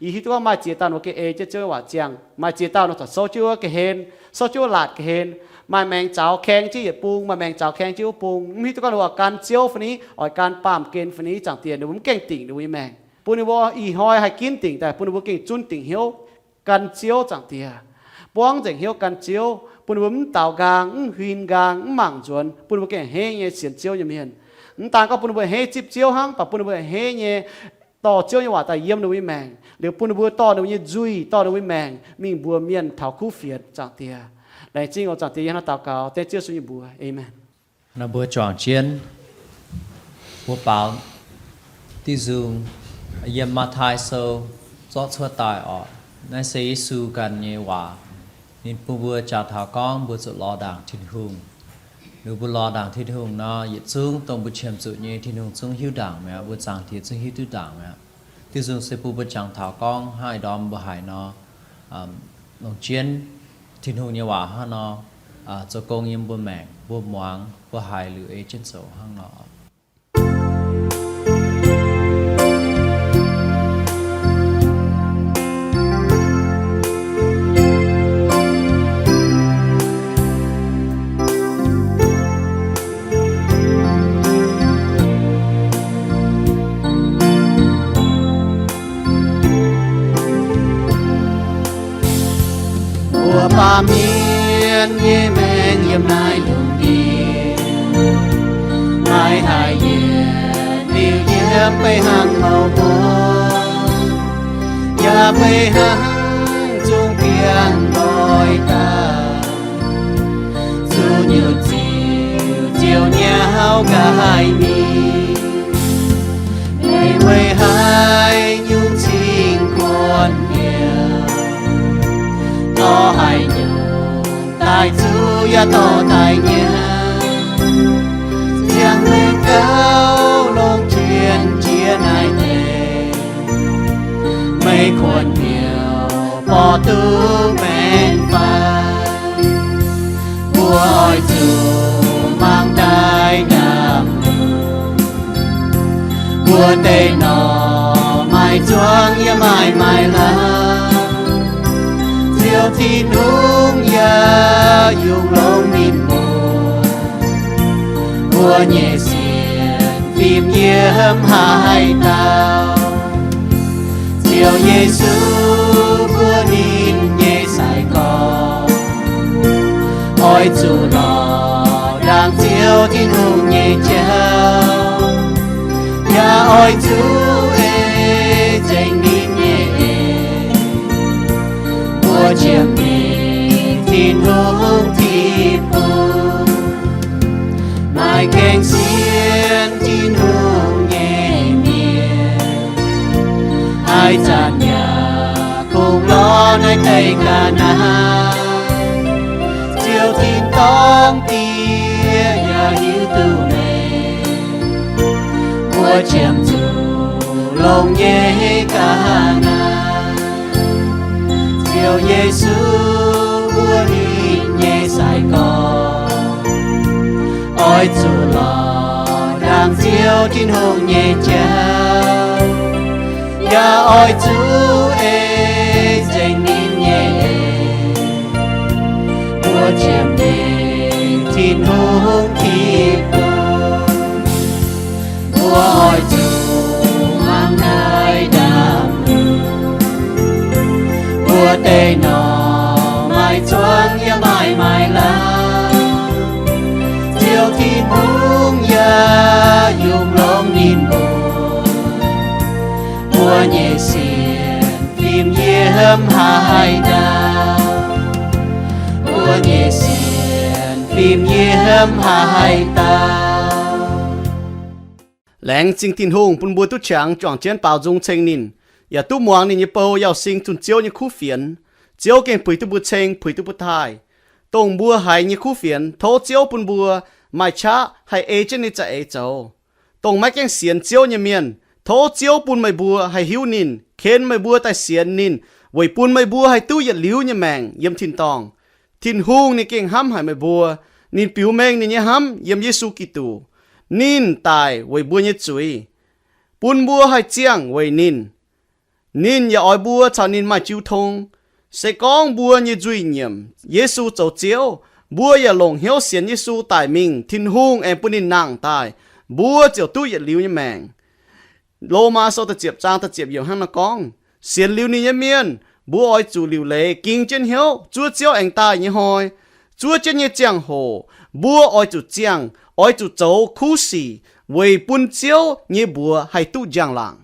Yie hiuv duqv gorngv maaih ziex dauh ninh mbuo gengh ei jienv Ziouv nyei waac ziangh, maaih ziex dauh ninh mbuo corc souv jienv wuov ga'hlen, souv jienv wuov laatc ga'hlen, maaih maengx zaux kaeng jienv yietc bung, maaih maengx zaux kaeng jienv wuov bung. Mv hiuv duqv gorngv ninh mbuo oix gan Ziouv fai ni, oix gan baamh gen fai ni, Zaangc Diex, ninh mbuo mv gaengh dingc ninh mbuo nyei maengc. Bun ninh mbuo ih hnoi haih ginv dingc daaih, bun ninh mbuo gengh zunv dingc hnyouv gan Ziouv, Zaangc Diex. Buangv nzengc hnyouv gan Ziouv, bun ninh mbuo mv daaux nqaang, mv huin nqaang, mv mangc nzuonx, bun ninh mbuo gengh a'hneiv nyei sienx Ziouv nyei mienh. Mv daan gorngv bun ninh mbuo a'hneiv zipv Ziouv hnangv, mv baac bun ninh mbuo a'hneiv nyei dorh Ziouv nyei waac daaih yiem ninh mbuo nyei maengc, liuz bun ninh mbuo dorh ninh mbuo nyei nzuih, dorh ninh mbuo nyei maengc mingh mbuox mienh taux kuv fienx, Zaangc Diex. Laengz zingh oc, Zaangc Diex, yie hnangv naaiv daux gaux dengv Ziouv Yesu nyei mbuox. Aamen. Nor mbuo juangc jienv mbuo baaux diuh nzung yiem Matv^taai Sou zorqv cuotv daaih oc. Naaiv se Yesu ganh nyei waac. Ninh bun mbuo jangx taux gorngv mbuo zuqc lorz ndaangc Tin-Hungh. Liuz mbuo lorz ndaangc Tin-Hungh nor, yietc zungv dongh mbuo qiemx zuqc nyei Tin-Hungh zungv hiuv ndaangc mi'aqv, mbuo Zaangc Diex zungv hiuv duqv ndaangc mi'aqv. Diuh nzung se bun mbuo jangx taux gorngv hnangv ih ndorm mbuo haiz nor, longc jienv Tin-Hungh nyei waac hnangv nor zoux gong yiem mbuo maengc, mbuo muangx, mbuo haiz liuz ei jienv zoux hnangv nor. Mbuo baamh mienh nyei maengc yiem naaiv lungh ndiev, maiv haih yietc liuz yiem fai hnangv mouc mbuo, yaac fai hnangv zungv biangh nqoi daaih. Zuqc nyutc ziux ziouc nyauv nqaai mingh. Meih weic haaix nyungc cing-kuonx hnyouv? Dorh haaix nyungc daaih zuqv yaac dorh daaih nyanc? Ziangh meih gauh longc jienv jiex naaiv deix, meih kuonx hnyouv borqv duqv maengc fai? Mbuo oix zuqc mangc daaih ndaamv-lungh, mbuo deix norm maaih Zuangx yaac maaih maaih lauh, Ziouv Tin-Hungh yaac yungz longx ninh mbuo. Mbuo nyei sienx fim yiem haaix dauh, Ziouv Yesu mbuo ninh nyei sai-gorx, oix zuqc lorz ndaangc Ziouv Tin-Hungh nyei jauv, yaac oix zuqc ei nzengc ninh nyei eix. Mbuo qiemx nyei Tin-Hungh ti bung, maaih gaengh sienx Tin-Hungh nyei mienh, haaix zanc yaac kungx lorz naaiv deix ga'naaiv. Ziouv tin-dorngh Die yaac hiuv duqv meih, mbuo qiemx zuqc longx nyei ga'naaiv. Ziouv Yesu mbuo ninh nyei sai-gorx, oix zuqc lorz ndaangc Ziouv Tin-Hungh nyei jauv, yaac oix zuqc ei nzengc ninh nyei eix. Mbuo qiemx nyei Tin-Hungh ti bung, mbuo oix zuqc hmuangx naaiv ndaamv-lunx. Mbuo deix norm maaih zuangx yaac maaih maaih lauh, Ziouv Tin-Hungh yaac yungz longx ninh mbuo. Mbuo nyei sienx fim yiem haaix dauh, mbuo nyei sienx fim yiem haaix dauh. Laengz zingh Tin-Hungh bun mbuo duqv qangx juangc jienv baaux nzung ceng ninh, yaac duqv muangx ninh nyei bou yauh sing zunh Ziouv nyei kuv fienx. Ziouv gengh puix duqv mbuo ceng, puix duqv mbuo taaih. Dongh mbuo haiz nyei kuv fienx, tov Ziouv bun mbuo maaih qaqv haih ei jienv ninh za'eix zoux. Dongh maiv gaengh sienx Ziouv nyei mienh, tov Ziouv bun meih mbuo haih hiuv ninh, ken meih mbuo daaih sienx ninh, weic bun meih mbuo haih duqv yietc liuz nyei maengc yiem tin-dorngh. Tin-Hungh ninh gengh hnamv haic meih mbuo. Ninh biux mengh ninh nyei hnamv yiem Yesu Giduc. Ninh daic weic mbuo nyei zuiz, bun mbuo haih ziangh weic ninh. Ninh yaac oix mbuo caux ninh maaih jiu tong. Se gorngv mbuo nyei nzuih nyiemc Yesu zoux Ziouv, mbuo yaac longc hnyouv sienx Yesu daic mingh, Tin-Hungh aengx bun ninh nangh daaih, mbuo ziouc duqv yietc liuz nyei maengc. Lomaa sou da'ziepc zaang da'ziepc yiemc hnangv naaiv gorngv, sienx liuz ninh nyei mienh, mbuo oix zuqc liuc leiz ging jienv hnyouv zuov Ziouv aengx daaih nyei hnoi. Zuov jienv nyei ziangh hoc mbuo oix zuqc ziangh, oix zuqc zoux kuv sic weic bun Ziouv nyei mbuox haih duqv njang-laangc.